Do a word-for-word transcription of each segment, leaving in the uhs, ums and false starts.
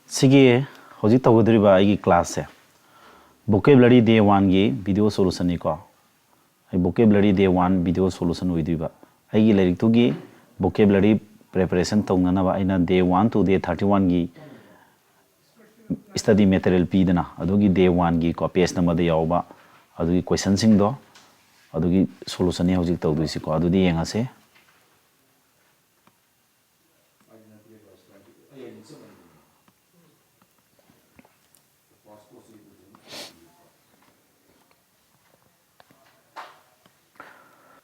ꯁꯤꯒꯤ ꯍꯧꯖꯤꯛ ꯇꯧꯒꯗꯧꯔꯤꯕ ꯑꯩꯒꯤ class ꯁꯦ vocabulary day one ꯒꯤ video solution ꯅꯤꯀꯣ꯫ ꯑꯩ vocabulary day one video solution ꯑꯣꯏꯗꯣꯏꯕ꯫ ꯑꯩꯒꯤ ꯂꯥꯏꯔꯤꯛꯇꯨꯒꯤ vocabulary preparation ꯇꯧꯅꯅꯕ ꯑꯩꯅ day one to day thirty one ꯒꯤ study material ꯄꯤꯗꯅ, ꯑꯗꯨꯒꯤ day one ꯒꯤ ꯀꯣ, page number ꯗ ꯌꯥꯎꯕ ꯑꯗꯨꯒꯤ question ꯁꯤꯡꯗꯣ, ꯑꯗꯨꯒꯤ solution ꯅꯤ ꯍꯧꯖꯤꯛ ꯇꯧꯗꯣꯏꯁꯤꯀꯣ꯫ ꯑꯗꯨꯗꯤ ꯌꯦꯡꯉꯁꯦ꯫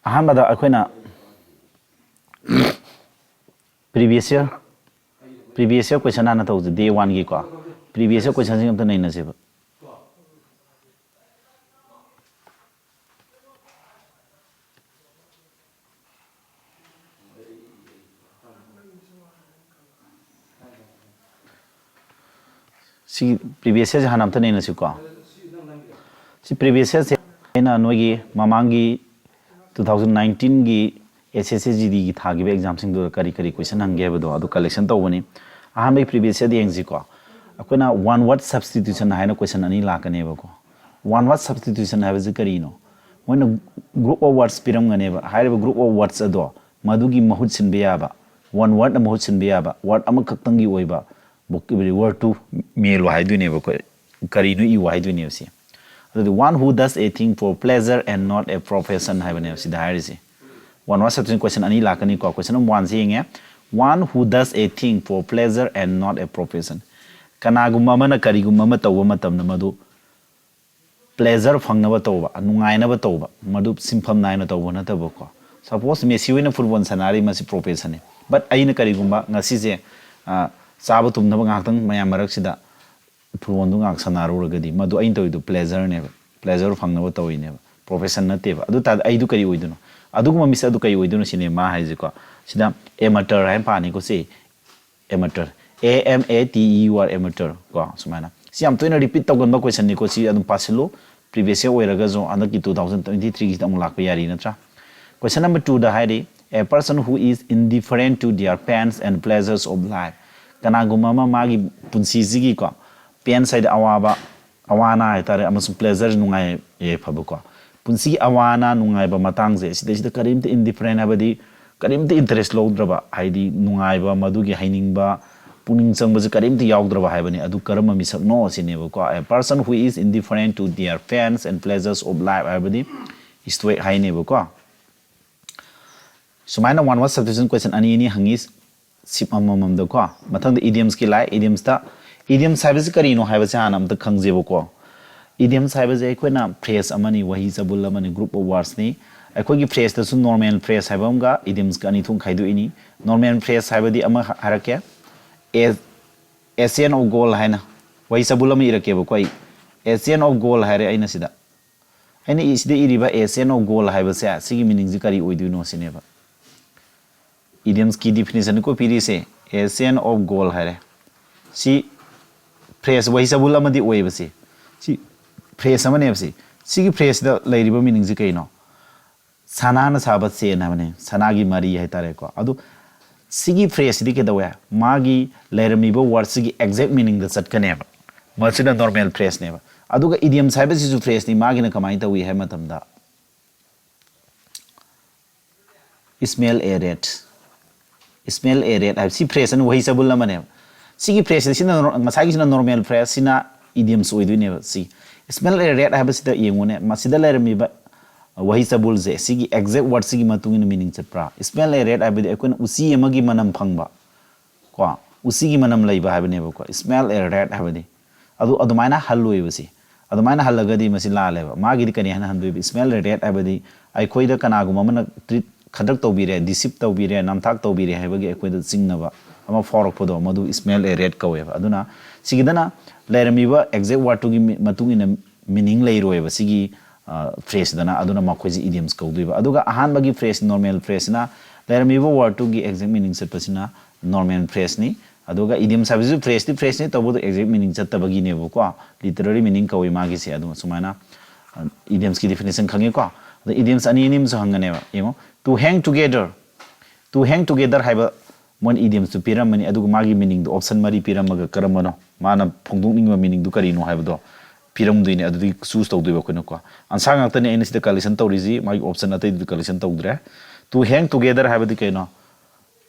ꯑꯍꯥꯟꯕꯗ ꯑꯩꯈꯣꯏꯅ previous year, previous year question ꯍꯥꯟꯅ ꯇꯧꯁꯦ, day one ꯒꯤꯀꯣ꯫ Previous year question ꯁꯤꯡ ꯑꯝꯇ ꯅꯩꯅꯁꯦꯕ꯫ ꯁꯤ previous year ꯁꯦ ꯍꯥꯟꯅ ꯑꯝꯇ ꯅꯩꯅꯁꯤꯀꯣ꯫ ꯁꯤ previous year ꯁꯦ ꯑꯩꯅ ꯅꯣꯏꯒꯤ ꯃꯃꯥꯡꯒꯤ two thousand nineteen ꯒꯤ S S C G D ꯒꯤ ꯊꯥꯈꯤꯕ exam ꯁꯤꯡꯗꯨꯗ ꯀꯔꯤ ꯀꯔꯤ question ꯍꯪꯒꯦ ꯍꯥꯏꯕꯗꯣ ꯑꯗꯨ collection ꯇꯧꯕꯅꯤ꯫ ꯑꯍꯥꯟꯕꯒꯤ previous year ꯗ ꯌꯦꯡꯁꯤꯀꯣ꯫ ꯑꯩꯈꯣꯏꯅ one word substitution ꯍꯥꯏꯅ question ꯑꯅꯤ ꯂꯥꯛꯀꯅꯦꯕꯀꯣ꯫ One word substitution ꯍꯥꯏꯕꯁꯤ ꯀꯔꯤꯅꯣ? ꯃꯣꯏꯅ group of words ꯄꯤꯔꯝꯒꯅꯦꯕ꯫ ꯍꯥꯏꯔꯤꯕ group of words ꯑꯗꯣ ꯃꯗꯨꯒꯤ ꯃꯍꯨꯠ ꯁꯤꯟꯕ ꯌꯥꯕ, one word ꯅ ꯃꯍꯨꯠ ꯁꯤꯟꯕ ꯌꯥꯕ, word ꯑꯃꯈꯛꯇꯪꯒꯤ ꯑꯣꯏꯕ vocabulary word ꯇꯨ ꯃꯦꯜꯂꯣ ꯍꯥꯏꯗꯣꯏꯅꯦꯕ ꯑꯩꯈꯣꯏ꯫ ꯀꯔꯤꯅꯣ ꯏꯌꯨ ꯍꯥꯏꯗꯣꯏꯅꯦꯕ ꯁꯤ꯫ ꯑꯗꯨꯗꯤ, "One who does a thing for pleasure and not a profession" ꯍꯥꯏꯕꯅꯦꯕ ꯁꯤꯗ ꯍꯥꯏꯔꯤꯁꯦ꯫ One word substitution question ꯑꯅꯤ ꯂꯥꯛꯀꯅꯤꯀꯣ꯫ Question number one ꯁꯤ ꯌꯦꯡꯉꯦ꯫ "One who does a thing for pleasure and not a profession." ꯀꯅꯥꯒꯨꯝꯕ ꯑꯃꯅ ꯀꯔꯤꯒꯨꯝꯕ ꯑꯃ ꯇꯧꯕ ꯃꯇꯝꯗ ꯃꯗꯨ pleasure ꯐꯪꯅꯕ ꯇꯧꯕ, ꯅꯨꯡꯉꯥꯏꯅꯕ ꯇꯧꯕ, ꯃꯗꯨ ꯁꯤꯟꯐꯝ ꯅꯥꯏꯅ ꯇꯧꯕ ꯅꯠꯇꯕꯀꯣ꯫ Suppose ꯃꯦꯁꯤ ꯍꯣꯏꯅ football ꯁꯥꯟꯅꯔꯤ, ꯃꯁꯤ profession ꯅꯤ꯫ But ꯑꯩꯅ ꯀꯔꯤꯒꯨꯝꯕ ꯉꯁꯤꯁꯦ, ꯑ, ꯆꯥꯕ ꯇꯨꯝꯅꯕ ꯉꯥꯏꯍꯥꯛꯇꯪ ꯃꯌꯥꯝ ꯃꯔꯛꯁꯤꯗ football ꯗꯨ ꯉꯥꯏꯍꯥꯛ ꯁꯥꯟꯅꯔꯨꯔꯒꯗꯤ ꯃꯗꯨ ꯑꯩꯅ ꯇꯧꯔꯤꯗꯨ pleasure ꯅꯦꯕ, pleasure ꯐꯪꯅꯕ ꯇꯧꯔꯤꯅꯦꯕ, profession ꯅꯠꯇꯦꯕ꯫ ꯑꯗꯨ ꯇꯥꯔꯗꯤ ꯑꯩꯗꯨ ꯀꯔꯤ ꯑꯣꯏꯗꯣꯏꯅꯣ? ꯑꯗꯨꯒꯨꯝꯕ ꯃꯤꯁꯛ ꯑꯗꯨ ꯀꯔꯤ ꯑꯣꯏꯗꯣꯏꯅꯣ ꯁꯤꯅꯦ ꯃꯥ ꯍꯥꯏꯁꯦꯀꯣ꯫ ꯁꯤꯗ amateur ꯍꯥꯏꯅ ꯄꯥꯅꯤꯀꯣ ꯁꯤ, amateur, A M A T E U R, amateur ꯀꯣ꯫ ꯁꯨꯃꯥꯏꯅ ꯁꯤ ꯌꯥꯝ ꯇꯣꯏꯅ repeat ꯇꯧꯒꯟꯕ question ꯅꯤꯀꯣ꯫ ꯁꯤ ꯑꯗꯨꯝ ꯄꯥꯁꯤꯜꯂꯨ, previous year ꯑꯣꯏꯔꯒꯁꯨ ꯍꯟꯗꯛꯀꯤ two thousand twenty three ꯒꯤꯁꯤꯗ ꯑꯃꯨꯛ ꯂꯥꯛꯄ ꯌꯥꯔꯤ ꯅꯠꯇ꯭ꯔꯥ? Question number two ꯗ ꯍꯥꯏꯔꯤ, "A person who is indifferent to their pains and pleasures of life." ꯀꯅꯥꯒꯨꯝꯕ ꯑꯃ ꯃꯥꯒꯤ ꯄꯨꯟꯁꯤꯁꯤꯒꯤꯀꯣ, pains ꯍꯥꯏꯗꯤ ꯑꯋꯥꯕ, ꯑꯋꯥ ꯑꯅꯥ ꯍꯥꯏꯇꯥꯔꯦ, ꯑꯃꯁꯨꯡ pleasure, ꯅꯨꯡꯉꯥꯏ ꯌꯥꯏꯐꯕꯀꯣ, ꯄꯨꯟꯁꯤꯒꯤ ꯑꯋꯥ ꯑꯅꯥ ꯅꯨꯡꯉꯥꯏꯕ ꯃꯇꯥꯡꯁꯦ ꯁꯤꯗꯩꯁꯤꯗ ꯀꯔꯤꯝꯇ indifferent ꯍꯥꯏꯕꯗꯤ ꯀꯔꯤꯝꯇ interest ꯂꯧꯗ꯭ꯔꯕ, ꯍꯥꯏꯗꯤ ꯅꯨꯡꯉꯥꯏꯕ, ꯃꯗꯨꯒꯤ ꯍꯩꯅꯤꯡꯕ, ꯄꯨꯛꯅꯤꯡ ꯆꯪꯕꯁꯦ ꯀꯔꯤꯝꯇ ꯌꯥꯎꯗ꯭ꯔꯕ ꯍꯥꯏꯕꯅꯤ꯫ ꯑꯗꯨ ꯀꯔꯝꯕ ꯃꯤꯁꯛꯅꯣ ꯁꯤꯅꯦꯕꯀꯣ꯫ A person who is indifferent to their pains and pleasures of life ꯍꯥꯏꯕꯗꯤ stoic ꯍꯥꯏꯅꯦꯕꯀꯣ꯫ ꯁꯨꯃꯥꯏꯅ one word substitution question ꯑꯅꯤ ꯑꯅꯤ ꯍꯪꯉꯤ, ꯁꯤꯞ ꯑꯃꯃꯝꯗꯀꯣ꯫ ꯃꯊꯪꯗ idioms ꯀꯤ ꯂꯥꯛꯑꯦ꯫ Idioms ꯇ, idioms ꯍꯥꯏꯕꯁꯤ ꯀꯔꯤꯅꯣ ꯍꯥꯏꯕꯁꯦ ꯍꯥꯟꯅ ꯑꯝꯇ ꯈꯪꯖꯦꯕꯀꯣ꯫ Idioms ꯍꯥꯏꯕꯁꯦ ꯑꯩꯈꯣꯏꯅ phrase ꯑꯃꯅꯤ, ꯋꯥꯍꯩ ꯆꯕꯨꯜ ꯑꯃꯅꯤ, group of words ꯅꯤ꯫ ꯑꯩꯈꯣꯏꯒꯤ phrase ꯇꯁꯨ normal phrase ꯍꯥꯏꯕ ꯑꯃꯒ idioms ꯀ ꯑꯅꯤ ꯊꯣꯛꯅ ꯈꯥꯏꯗꯣꯛꯏꯅꯤ꯫ Normal phrase ꯍꯥꯏꯕꯗꯤ ꯑꯃ ꯍꯥꯏꯔꯛꯀꯦ, A, A chain of gold ꯍꯥꯏꯅ ꯋꯥꯍꯩ ꯆꯕꯨꯜ ꯑꯃ ꯏꯔꯛꯀꯦꯕꯀꯣ ꯑꯩ꯫ A chain of gold ꯍꯥꯏꯔꯦ ꯑꯩꯅ ꯁꯤꯗ꯫ ꯑꯩꯅ ꯁꯤꯗ ꯏꯔꯤꯕ A chain of gold ꯍꯥꯏꯕꯁꯦ, ꯁꯤꯒꯤ meaning ꯁꯤ ꯀꯔꯤ ꯑꯣꯏꯗꯣꯏꯅꯣ ꯁꯤꯅꯦꯕ꯫ Idioms ꯀꯤ definition ꯀꯣ ꯄꯤꯔꯤꯁꯦ, A chain of gold ꯍꯥꯏꯔꯦ꯫ ꯁꯤ phrase, ꯋꯥꯍꯩ ꯆꯕꯨꯜ ꯑꯃꯗꯤ ꯑꯣꯏꯌꯦꯕ ꯁꯤ꯫ ꯁꯤ phrase ꯑꯃꯅꯦꯕ ꯁꯤ꯫ ꯁꯤꯒꯤ phrase ꯁꯤꯗ ꯂꯩꯔꯤꯕ meaning ꯁꯤ ꯀꯩꯅꯣ? ꯁꯅꯥꯅ ꯁꯥꯕ chain ꯍꯥꯏꯕꯅꯦ, ꯁꯅꯥꯒꯤ ꯃꯔꯤ ꯍꯥꯏꯇꯥꯔꯦꯀꯣ꯫ ꯑꯗꯨ ꯁꯤꯒꯤ phrase ꯁꯤꯗꯤ ꯀꯩꯗꯧꯋꯦ? ꯃꯥꯒꯤ ꯂꯩꯔꯝꯃꯤꯕ word ꯁꯤꯒꯤ exact meaning ꯗ ꯆꯠꯀꯅꯦꯕ꯫ ꯃꯁꯤꯅ normal phrase ꯅꯦꯕ꯫ ꯑꯗꯨꯒ idioms ꯍꯥꯏꯕꯁꯤꯁꯨ phrase ꯅꯤ, ꯃꯥꯒꯤꯅ ꯀꯃꯥꯏꯅ ꯇꯧꯏ ꯍꯥꯏꯕ ꯃꯇꯝꯗ, smell a rat, smell a rat ꯍꯥꯏꯕ ꯁꯤ phrase ꯑꯅꯤ, ꯋꯥꯍꯩ ꯆꯕꯨꯜ ꯑꯃꯅꯦꯕ꯫ ꯁꯤꯒꯤ phrase ꯁꯤꯅ ꯅꯣ-, ꯉꯁꯥꯏꯒꯤꯁꯤꯅ normal phrase, ꯁꯤꯅ idioms ꯑꯣꯏꯗꯣꯏꯅꯦꯕ꯫ ꯁꯤ smell a rat ꯍꯥꯏꯕꯁꯤꯗ ꯌꯦꯡꯉꯨꯅꯦ, ꯃꯁꯤꯗ ꯂꯩꯔꯝꯃꯤꯕ ꯋꯥꯍꯩ ꯆꯕꯨꯜꯁꯦ, ꯁꯤꯒꯤ exact word ꯁꯤꯒꯤ ꯃꯇꯨꯡ ꯏꯟꯅ meaning ꯆꯠꯄ꯭ꯔꯥ? Smell a rat ꯍꯥꯏꯕꯗꯤ ꯑꯩꯈꯣꯏꯅ ꯎꯆꯤ ꯑꯃꯒꯤ ꯃꯅꯝ ꯐꯪꯕ, ꯀꯣ, ꯎꯆꯤꯒꯤ ꯃꯅꯝ ꯂꯩꯕ ꯍꯥꯏꯕꯅꯦꯕꯀꯣ, smell a rat ꯍꯥꯏꯕꯗꯤ꯫ ꯑꯗꯨ ꯑꯗꯨꯃꯥꯏꯅ ꯍꯜꯂꯣꯏꯕ ꯁꯤ꯫ ꯑꯗꯨꯃꯥꯏꯅ ꯍꯜꯂꯒꯗꯤ ꯃꯁꯤ ꯂꯥꯜꯂꯦꯕ꯫ ꯃꯥꯒꯤꯗꯤ ꯀꯔꯤ ꯍꯥꯏꯅ ꯍꯟꯗꯣꯏꯕ? Smell a rat ꯍꯥꯏꯕꯗꯤ ꯑꯩꯈꯣꯏꯗ ꯀꯅꯥꯒꯨꯝꯕ ꯑꯃꯅ treat, ꯈꯗ꯭ꯔꯛ ꯇꯧꯕꯤꯔꯦ, deceive ꯇꯧꯕꯤꯔꯦ, ꯅꯝꯊꯥꯛ ꯇꯧꯕꯤꯔꯦ ꯍꯥꯏꯕꯒꯤ ꯑꯩꯈꯣꯏꯗ ꯆꯤꯡꯅꯕ ꯑꯃ ꯐꯥꯎꯔꯛꯄꯗꯣ, ꯃꯗꯨ smell a rat ꯀꯧꯋꯦꯕ꯫ ꯑꯗꯨꯅ ꯁꯤꯒꯤꯗꯅ ꯂꯩꯔꯝꯃꯤꯕ exact word ꯇꯨꯒꯤ ꯃꯤ-, ꯃꯇꯨꯡ ꯏꯟꯅ meaning ꯂꯩꯔꯣꯏꯕ ꯁꯤꯒꯤ, ꯑ, phrase ꯗꯅ꯫ ꯑꯗꯨꯅ ꯃꯈꯣꯏꯁꯤ idioms ꯀꯧꯗꯣꯏꯕ꯫ ꯑꯗꯨꯒ ꯑꯍꯥꯟꯕꯒꯤ phrase, normal phrase ꯁꯤꯅ ꯂꯩꯔꯝꯃꯤꯕ word ꯇꯨꯒꯤ exact meaning ꯆꯠꯄꯁꯤꯅ normal phrase ꯅꯤ꯫ ꯑꯗꯨꯒ idioms ꯍꯥꯏꯕꯁꯤꯁꯨ phrase ꯇꯤ phrase ꯅꯤ, ꯇꯧꯕꯗꯣ exact meaning ꯆꯠꯇꯕꯒꯤꯅꯦꯕꯀꯣ, literary meaning ꯀꯧꯏ ꯃꯥꯒꯤꯁꯦ꯫ ꯑꯗꯨ ꯁꯨꯃꯥꯏꯅ, ꯑ, idioms ꯀꯤ definition ꯈꯪꯉꯤꯀꯣ꯫ ꯑꯗꯣ idioms ꯑꯅꯤ ꯑꯅꯤ ꯑꯃꯁꯨ ꯍꯪꯒꯅꯦꯕ꯫ ꯌꯦꯡꯉꯣ, to hang together, to hang together ꯍꯥꯏꯕ ꯃꯣꯏꯅ ꯏꯗꯤꯌꯝꯁꯇꯨ ꯄꯤꯔꯝꯃꯅꯤ, ꯑꯗꯨꯒ ꯃꯥꯒꯤ ꯃꯤꯅꯤꯡꯗꯣ ꯑꯣꯞꯁꯟ ꯃꯔꯤ ꯄꯤꯔꯝꯃꯒ ꯀꯔꯝꯕꯅꯣ ꯃꯥꯅ ꯐꯣꯡꯗꯣꯛꯅꯤꯡꯕ ꯃꯤꯅꯤꯡꯗꯨ ꯀꯔꯤꯅꯣ ꯍꯥꯏꯕꯗꯣ ꯄꯤꯔꯝꯗꯣꯏꯅꯦ꯫ ꯑꯗꯨꯗꯤ ꯆꯨꯁ ꯇꯧꯗꯣꯏꯕ ꯑꯩꯈꯣꯏꯅꯀꯣ꯫ ꯑꯟꯁꯥꯔ ꯉꯥꯛꯇꯅꯦ ꯑꯩꯅ ꯁꯤꯗ ꯀꯂꯦꯛꯁꯟ ꯇꯧꯔꯤꯁꯤ, ꯃꯥꯒꯤ ꯑꯣꯞꯁꯟ ꯑꯇꯩꯗꯨꯗꯤ ꯀꯂꯦꯛꯁꯟ ꯇꯧꯗ꯭ꯔꯦ꯫ To hang together ꯍꯥꯏꯕꯗꯤ ꯀꯩꯅꯣ?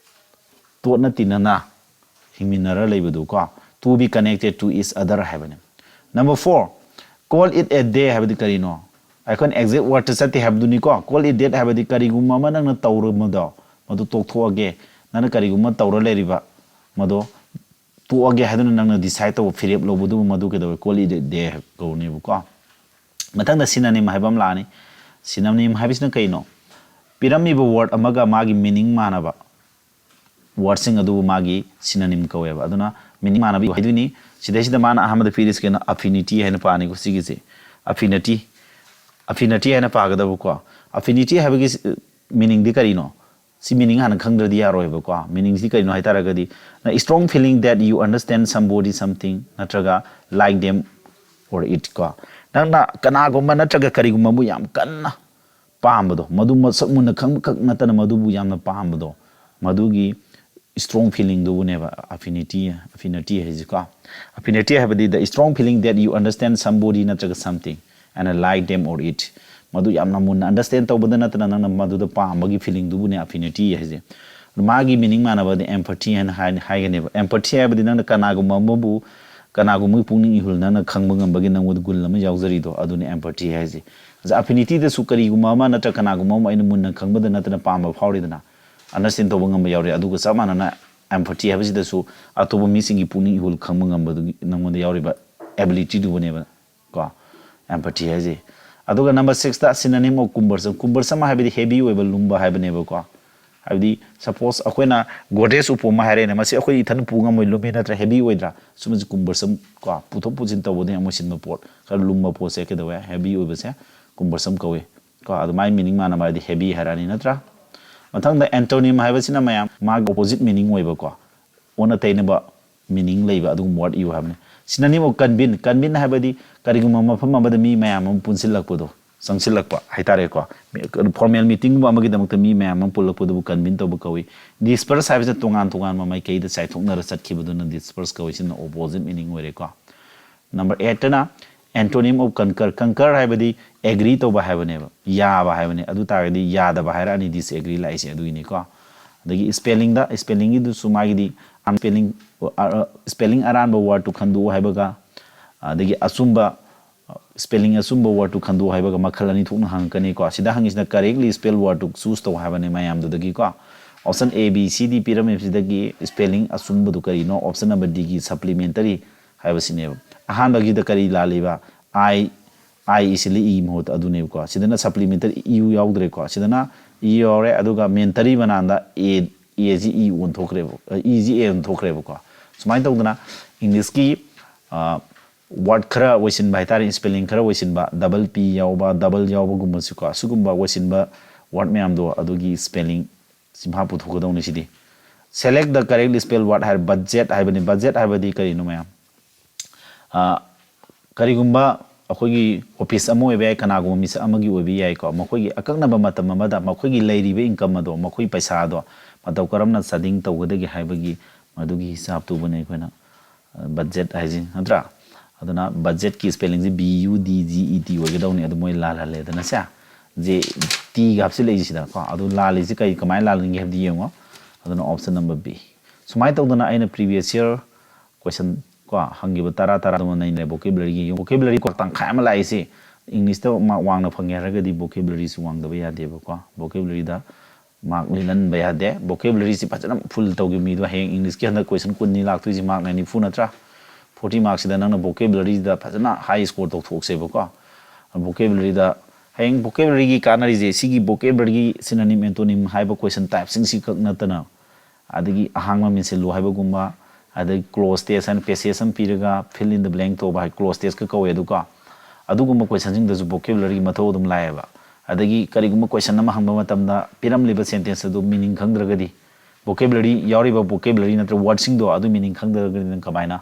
ꯇꯣꯠꯅ ꯇꯤꯟꯅꯅ ꯍꯤꯡꯃꯤꯟꯅꯔ ꯂꯩꯕꯗꯨ ꯀꯣ꯫ To be connected to each other ꯍꯥꯏꯕꯅꯤ꯫ Number four, call it a day ꯍꯥꯏꯕꯗꯤ ꯀꯔꯤꯅꯣ? ꯑꯩꯈꯣꯏꯅ ꯑꯦꯛꯖꯦꯛ ꯋꯥꯔꯗꯇ ꯆꯠꯇꯦ ꯍꯥꯏꯕꯗꯨꯅꯤꯀꯣ꯫ Call it dead ꯍꯥꯏꯕꯗꯤ ꯀꯔꯤꯒꯨꯝꯕ ꯑꯃ ꯅꯪꯅ ꯇꯧꯔꯝꯕꯗꯣ ꯃꯗꯨ ꯇꯣꯛꯊꯣꯛꯑꯒꯦ, ꯅꯪꯅ ꯀꯔꯤꯒꯨꯝꯕ ꯇꯧꯔ ꯂꯩꯔꯤꯕ ꯃꯗꯣ ꯇꯣꯛꯑꯒꯦ ꯍꯥꯏꯗꯨꯅ ꯅꯪꯅ ꯗꯤꯁꯥꯏꯠ ꯇꯧꯕ, ꯐꯤꯔꯦꯞ ꯂꯧꯕꯗꯨꯕꯨ ꯃꯗꯨ ꯀꯩꯗꯧꯋꯦ? Call it a day ꯀꯧꯅꯦꯕꯀꯣ꯫ ꯃꯊꯪꯗ synonym ꯍꯥꯏꯕ ꯑꯃ ꯂꯥꯛꯑꯅꯤ꯫ Synonym ꯍꯥꯏꯕꯁꯤꯅ ꯀꯩꯅꯣ? ꯄꯤꯔꯝꯃꯤꯕ ꯋꯥꯔꯗ ꯑꯃꯒ ꯃꯥꯒꯤ ꯃꯤꯅꯤꯡ ꯃꯥꯟꯅꯕ ꯋꯥꯔꯗꯁꯤꯡ ꯑꯗꯨꯕꯨ ꯃꯥꯒꯤ synonym ꯀꯧꯋꯦꯕ꯫ ꯑꯗꯨꯅ ꯃꯤꯅꯤꯡ ꯃꯥꯟꯅꯕ ꯍꯥꯏꯗꯣꯏꯅꯤ꯫ ꯁꯤꯗꯩꯁꯤꯗ ꯃꯥꯅ ꯑꯍꯥꯟꯕꯗ ꯄꯤꯔꯤꯁꯤ ꯀꯩꯅꯣ? Affinity ꯍꯥꯏꯅ ꯄꯥꯅꯤꯀꯣ ꯁꯤꯒꯤꯁꯦ꯫ Affinity, affinity ꯍꯥꯏꯅ ꯄꯥꯒꯗꯕꯀꯣ꯫ Affinity ꯍꯥꯏꯕꯒꯤ ꯃꯤꯅꯤꯡꯗꯤ ꯀꯔꯤꯅꯣ? ꯁꯤ ꯃꯤꯅꯤꯡ ꯍꯥꯟꯅ ꯈꯪꯗ꯭ꯔꯗꯤ ꯌꯥꯔꯣꯏꯕꯀꯣ꯫ ꯃꯤꯅꯤꯡꯁꯤ ꯀꯔꯤꯅꯣ ꯍꯥꯏ ꯇꯥꯔꯒꯗꯤ, ꯅ strong feeling that you understand somebody, something ꯅꯠꯇ꯭ꯔꯒ like them or it ꯀꯣ꯫ ꯅꯪꯅ ꯀꯅꯥꯒꯨꯝꯕ ꯅꯠꯇ꯭ꯔꯒ ꯀꯔꯤꯒꯨꯝꯕꯕꯨ ꯌꯥꯝ ꯀꯟꯅ ꯄꯥꯝꯕꯗꯣ, ꯃꯗꯨ ꯃꯁꯛ ꯃꯨꯟꯅ ꯈꯪꯕꯈꯛ ꯅꯠꯇꯅ ꯃꯗꯨꯕꯨ ꯌꯥꯝꯅ ꯄꯥꯝꯕꯗꯣ, ꯃꯗꯨꯒꯤ strong feelingꯗꯨꯕꯨꯅꯦꯕ affinity, affinity ꯍꯥꯏꯁꯤꯀꯣ꯫ Affinity ꯍꯥꯏꯕꯗꯤ the strong feeling that you understand somebody ꯅꯠꯇ꯭ꯔꯒ something and like them or it꯫ ꯃꯗꯨ ꯌꯥꯝꯅ ꯃꯨꯟꯅ understand ꯇꯧꯕꯗ ꯅꯠꯇꯅ ꯅꯪꯅ ꯃꯗꯨꯗ ꯄꯥꯝꯕꯒꯤ feelingꯗꯨꯕꯨꯅꯦ affinity ꯍꯥꯏꯁꯦ꯫ ꯑꯗꯨ ꯃꯥꯒꯤ ꯃꯤꯅꯤꯡ ꯃꯥꯟꯅꯕꯗꯤ empathy ꯍꯥꯏꯅ ꯍꯥꯏ-, ꯍꯥꯏꯒꯅꯦꯕ꯫ Empathy ꯍꯥꯏꯕꯗꯤ ꯅꯪꯅ ꯀꯅꯥꯒꯨꯝꯕ ꯑꯃꯕꯨ, ꯀꯅꯥꯒꯨꯝꯕꯒꯤ ꯄꯨꯛꯅꯤꯡ ꯏꯍꯨꯜ ꯅꯪꯅ ꯈꯪꯕ ꯉꯝꯕꯒꯤ ꯅꯪꯉꯣꯟꯗ ꯒꯨꯟ ꯑꯃ ꯌꯥꯎꯖꯔꯤꯗꯣ, ꯑꯗꯨꯅꯤ empathy ꯍꯥꯏꯁꯦ꯫ ꯑꯗ affinity ꯗꯁꯨ ꯀꯔꯤꯒꯨꯝꯕ ꯑꯃ ꯅꯠꯇ꯭ꯔꯒ ꯀꯅꯥꯒꯨꯝꯕ ꯑꯃ ꯑꯩꯅ ꯃꯨꯟꯅ ꯈꯪꯕꯗ ꯅꯠꯇꯅ ꯄꯥꯝꯕ ꯐꯥꯎꯔꯤꯗꯅ, understand ꯇꯧꯕ ꯉꯝꯕ ꯌꯥꯎꯔꯤ꯫ ꯑꯗꯨꯒ ꯆꯞ ꯃꯥꯟꯅꯅ empathy ꯍꯥꯏꯕꯁꯤꯗꯁꯨ ꯑꯇꯣꯞꯄ ꯃꯤꯁꯤꯡꯒꯤ ꯄꯨꯛꯅꯤꯡ ꯏꯍꯨꯜ ꯈꯪꯕ ꯉꯝꯕꯗꯨꯒꯤ ꯅꯪꯉꯣꯟꯗ ꯌꯥꯎꯔꯤꯕ abilityꯗꯨꯕꯨꯅꯦꯕ ꯀꯣ empathy ꯍꯥꯏꯁꯦ꯫ ꯑꯗꯨꯒ number sixꯇ synonym of cumbersome꯫ Cumbersome ꯍꯥꯏꯕꯗꯤ heavy ꯑꯣꯏꯕ, ꯂꯨꯝꯕ ꯍꯥꯏꯕꯅꯦꯕꯀꯣ꯫ ꯍꯥꯏꯕꯗꯤ suppose ꯑꯩꯈꯣꯏꯅ ꯒꯣꯗ꯭ꯔꯦꯖ ꯎꯄꯨ ꯑꯃ ꯍꯥꯏꯔꯦꯅꯦ, ꯃꯁꯤ ꯑꯩꯈꯣꯏ ꯏꯊꯟ ꯄꯨ ꯉꯝꯃꯣꯏ, ꯂꯨꯝꯃꯤ ꯅꯠꯇ꯭ꯔꯥ, heavy ꯑꯣꯏꯗ꯭ꯔꯥ? ꯁꯨꯝꯕꯁꯤ cumbersome ꯀꯣ, ꯄꯨꯊꯣꯛ ꯄꯨꯁꯤꯟ ꯇꯧꯕꯗ ꯌꯥꯝ ꯃꯣꯏꯁꯤꯟꯕ ꯄꯣꯠ, ꯈꯔ ꯂꯨꯝꯕ ꯄꯣꯠꯁꯦ ꯀꯩꯗꯧꯋꯦ? Heavy ꯑꯣꯏꯕꯁꯦ cumbersome ꯀꯧꯏ ꯀꯣ꯫ ꯑꯗꯨ ꯃꯥꯏ meaning ꯃꯥꯟꯅꯕ ꯍꯥꯏꯗꯤ heavy ꯍꯥꯏꯔꯛꯑꯅꯤ ꯅꯠꯇ꯭ꯔꯥ? ꯃꯊꯪꯗ antonym ꯍꯥꯏꯕꯁꯤꯅ ꯃꯌꯥꯝ ꯃꯥꯒꯤ opposite meaning ꯑꯣꯏꯕꯀꯣ, ꯑꯣꯟꯅ ꯇꯩꯅꯕ meaning ꯂꯩꯕ ꯑꯗꯨꯒꯨꯝꯕ word ꯏꯌꯨ ꯍꯥꯏꯕꯅꯤ꯫ Synonym of convene꯫ Convene ꯍꯥꯏꯕꯗꯤ ꯀꯔꯤꯒꯨꯝꯕ ꯃꯐꯝ ꯑꯃꯗ ꯃꯤ ꯃꯌꯥꯝ ꯑꯃ ꯄꯨꯟꯁꯤꯜꯂꯛꯄꯗꯣ, ꯆꯪꯁꯤꯜꯂꯛꯄ ꯍꯥꯏꯇꯥꯔꯦꯀꯣ꯫ Formal meeting ꯒꯨꯝꯕ ꯑꯃꯒꯤꯗꯃꯛꯇ ꯃꯤ ꯃꯌꯥꯝ ꯑꯃ ꯄꯨꯜꯂꯛꯄꯗꯨꯕꯨ convene ꯇꯧꯕ ꯀꯧꯏ꯫ Disperse ꯍꯥꯏꯕꯁꯤꯅ ꯇꯣꯉꯥꯟ ꯇꯣꯉꯥꯟꯕ ꯃꯥꯏꯀꯩꯗ ꯆꯥꯏꯊꯣꯛꯅꯔ ꯆꯠꯈꯤꯕꯗꯨꯅ disperse ꯀꯧꯏ꯫ ꯁꯤꯅ opposite meaning ꯑꯣꯏꯔꯦꯀꯣ꯫ Number eight ꯇꯅ antonym of concur꯫ Concur ꯍꯥꯏꯕꯗꯤ agree ꯇꯧꯕ ꯍꯥꯏꯕꯅꯦꯕ, ꯌꯥꯕ ꯍꯥꯏꯕꯅꯦ꯫ ꯑꯗꯨ ꯇꯥꯔꯒꯗꯤ ꯌꯥꯗꯕ ꯍꯥꯏꯔꯛꯑꯅꯤ, disagree ꯂꯥꯛꯏꯁꯦ ꯑꯗꯨꯒꯤꯅꯤꯀꯣ꯫ ꯑꯗꯒꯤ spelling ꯗ, spelling ꯒꯤꯗꯨꯁꯨ ꯃꯥꯒꯤꯗꯤ spelling, spelling ꯑꯔꯥꯟꯕ word ꯇꯨ ꯈꯟꯗꯣꯛꯎ ꯍꯥꯏꯕꯒ, ꯑꯗꯒꯤ ꯑꯆꯨꯝꯕ, spelling ꯑꯆꯨꯝꯕ word ꯇꯨ ꯈꯟꯗꯣꯛꯎ ꯍꯥꯏꯕꯒ ꯃꯈꯜ ꯑꯅꯤ ꯊꯣꯛꯅ ꯍꯪꯉꯛꯀꯅꯤꯀꯣ꯫ ꯁꯤꯗ ꯍꯪꯉꯤꯁꯤꯅ correctly spelled word two choose ꯇꯧ ꯍꯥꯏꯕꯅꯦ ꯃꯌꯥꯝꯗꯨꯗꯒꯤꯀꯣ꯫ Option A, B, C, D ꯄꯤꯔꯝꯃꯤꯕꯁꯤꯗꯒꯤ spelling ꯑꯆꯨꯝꯕꯗꯨ ꯀꯔꯤꯅꯣ? Option number D ꯒꯤ supplementary ꯍꯥꯏꯕꯁꯤꯅꯦꯕ꯫ ꯑꯍꯥꯟꯕꯒꯤꯗ ꯀꯔꯤ ꯂꯥꯜꯂꯤꯕ? I, I ꯏꯁꯤꯜꯂꯤ, E ꯃꯍꯨꯠꯇ, ꯑꯗꯨꯅꯦꯕꯀꯣ꯫ ꯁꯤꯗꯅ supplementary U ꯌꯥꯎꯗ꯭ꯔꯦꯀꯣ꯫ ꯁꯤꯗꯅ E ꯌꯥꯎꯔꯦ, ꯑꯗꯨꯒ ꯃꯦꯟꯇꯔꯤ ꯃꯅꯥꯟꯗ A, A ꯁꯤ E ꯑꯣꯟꯊꯣꯛꯈ꯭ꯔꯦꯕ, E ꯁꯤ A ꯑꯣꯟꯊꯣꯛꯈ꯭ꯔꯦꯕꯀꯣ꯫ ꯁꯨꯃꯥꯏꯅ ꯇꯧꯗꯅ English ꯀꯤ, ꯑ, word ꯈꯔ ꯑꯣꯏꯁꯤꯟꯕ ꯍꯥꯏꯇꯥꯔꯦ, spelling ꯈꯔ ꯑꯣꯏꯁꯤꯟꯕ, double P ꯌꯥꯎꯕ, double ꯌꯥꯎꯕꯒꯨꯝꯕꯁꯤꯀꯣ, ꯑꯁꯤꯒꯨꯝꯕ ꯑꯣꯏꯁꯤꯟꯕ word ꯃꯌꯥꯝꯗꯣ ꯑꯗꯨꯒꯤ spelling ꯁꯤꯝꯍꯥ ꯄꯨꯊꯣꯛꯀꯗꯧꯅꯤ CD. Select the correctly spelled word ꯍꯥꯏꯔ budget ꯍꯥꯏꯕꯅꯤ꯫ Budget ꯍꯥꯏꯕꯗꯤ ꯀꯔꯤꯅꯣ ꯃꯌꯥꯝ? ꯑ, ꯀꯔꯤꯒꯨꯝꯕ ꯑꯩꯈꯣꯏꯒꯤ office ꯑꯃ ꯑꯣꯏꯕ ꯌꯥꯏ, ꯀꯅꯥꯒꯨꯝꯕ ꯃꯤꯁꯛ ꯑꯃꯒꯤ ꯑꯣꯏꯕ ꯌꯥꯏꯀꯣ꯫ ꯃꯈꯣꯏꯒꯤ ꯑꯀꯛꯅꯕ ꯃꯇꯝ ꯑꯃꯗ ꯃꯈꯣꯏꯒꯤ ꯂꯩꯔꯤꯕ income ꯑꯗꯣ, ꯃꯈꯣꯏ ꯄꯩꯁꯥ ꯑꯗꯣ ꯃꯇꯧ ꯀꯔꯝꯅ ꯆꯥꯗꯤꯡ ꯇꯧꯒꯗꯒꯦ ꯍꯥꯏꯕꯒꯤ ꯃꯗꯨꯒꯤ ꯍꯤꯁꯥꯞꯇꯨꯕꯨꯅꯦ ꯑꯩꯈꯣꯏꯅ, ꯑ, budget ꯍꯥꯏꯁꯤ, ꯅꯠꯇ꯭ꯔꯥ? ꯑꯗꯨꯅ budget ꯀꯤ spelling ꯁꯤ B U D G E T ꯑꯣꯏꯒꯗꯧꯅꯤ, ꯑꯗꯨ ꯃꯣꯏ ꯂꯥꯜꯍꯜꯂꯦꯗꯅ ꯁꯦ꯫ G T ꯒ ꯍꯥꯞꯆꯤꯜꯂꯛꯏꯁꯤꯗꯀꯣ꯫ ꯑꯗꯨ ꯂꯥꯜꯂꯤꯁꯤ ꯀꯔꯤ, ꯀꯃꯥꯏꯅ ꯂꯥꯜꯍꯟꯒꯦ ꯍꯥꯏꯕꯗꯤ ꯌꯦꯡꯉꯣ꯫ ꯑꯗꯨꯅ option number B꯫ ꯁꯨꯃꯥꯏꯅ ꯇꯧꯗꯅ ꯑꯩꯅ previous year question ꯀꯣ ꯍꯪꯈꯤꯕ ꯇꯔꯥ ꯇꯔꯥꯗꯨꯃ ꯅꯩꯅꯔꯦ꯫ Vocabulary ꯒꯤ, vocabulary ꯀꯣ ꯇꯪꯈꯥꯏ ꯑꯃ ꯂꯥꯛꯏꯁꯤ English ꯇ mark ꯋꯥꯡꯅ ꯐꯪꯒꯦ ꯍꯥꯏꯔꯒꯗꯤ vocabulary ꯁꯨ ꯋꯥꯡꯗꯕ ꯌꯥꯗꯦꯕꯀꯣ꯫ Vocabulary ꯗ mark ꯂꯤꯠꯍꯟꯕ ꯌꯥꯗꯦ꯫ Vocabulary ꯁꯤ ꯐꯖꯅ full ꯇꯧꯈꯤꯕ ꯃꯤꯗꯣ ꯍꯌꯦꯡ English ꯀꯤ ꯍꯟꯗꯛ question ꯀꯨꯟꯅꯤ ꯂꯥꯛꯇꯣꯏꯁꯤ mark ꯅꯤꯐꯨ ꯅꯠꯇ꯭ꯔꯥ? Forty mark ꯁꯤꯗ ꯅꯪꯅ vocabulary ꯗ ꯐꯖꯅ high score ꯇꯧꯊꯣꯛꯁꯦꯕꯀꯣ꯫ Vocabulary ꯗ ꯍꯌꯦꯡ vocabulary ꯒꯤ ꯀꯥꯟꯅꯔꯤꯁꯦ ꯁꯤꯒꯤ vocabulary ꯒꯤ synonym, antonym ꯍꯥꯏꯕ question type ꯁꯤꯡꯁꯤ ꯈꯛ ꯅꯠꯇꯅ, ꯑꯗꯒꯤ ꯑꯍꯥꯡꯕ ꯃꯦꯟꯁꯤꯜꯂꯨ ꯍꯥꯏꯕꯒꯨꯝꯕ, ꯑꯗꯒꯤ clause test ꯍꯥꯏꯅ passage ꯑꯃ ꯄꯤꯔꯒ fill in the blank ꯇꯧꯕ ꯍꯥꯏ, clause test ꯀ ꯀꯧꯋꯦ꯫ ꯑꯗꯨꯒ ꯑꯗꯨꯒꯨꯝꯕ question ꯁꯤꯡꯗꯁꯨ vocabulary ꯒꯤ ꯃꯊꯧ ꯑꯗꯨꯝ ꯂꯥꯛꯑꯦꯕ꯫ ꯑꯗꯒꯤ ꯀꯔꯤꯒꯨꯝꯕ question ꯑꯃ ꯍꯪꯕ ꯃꯇꯝꯗ ꯄꯤꯔꯝꯂꯤꯕ sentence ꯑꯗꯨ meaning ꯈꯪꯗ꯭ꯔꯒꯗꯤ, vocabulary ꯌꯥꯎꯔꯤꯕ vocabulary ꯅꯠꯇ꯭ꯔꯒ word ꯁꯤꯡꯗꯣ ꯑꯗꯨ meaning ꯈꯪꯗ꯭ꯔꯒꯗꯤ ꯅꯪ ꯀꯃꯥꯏꯅ,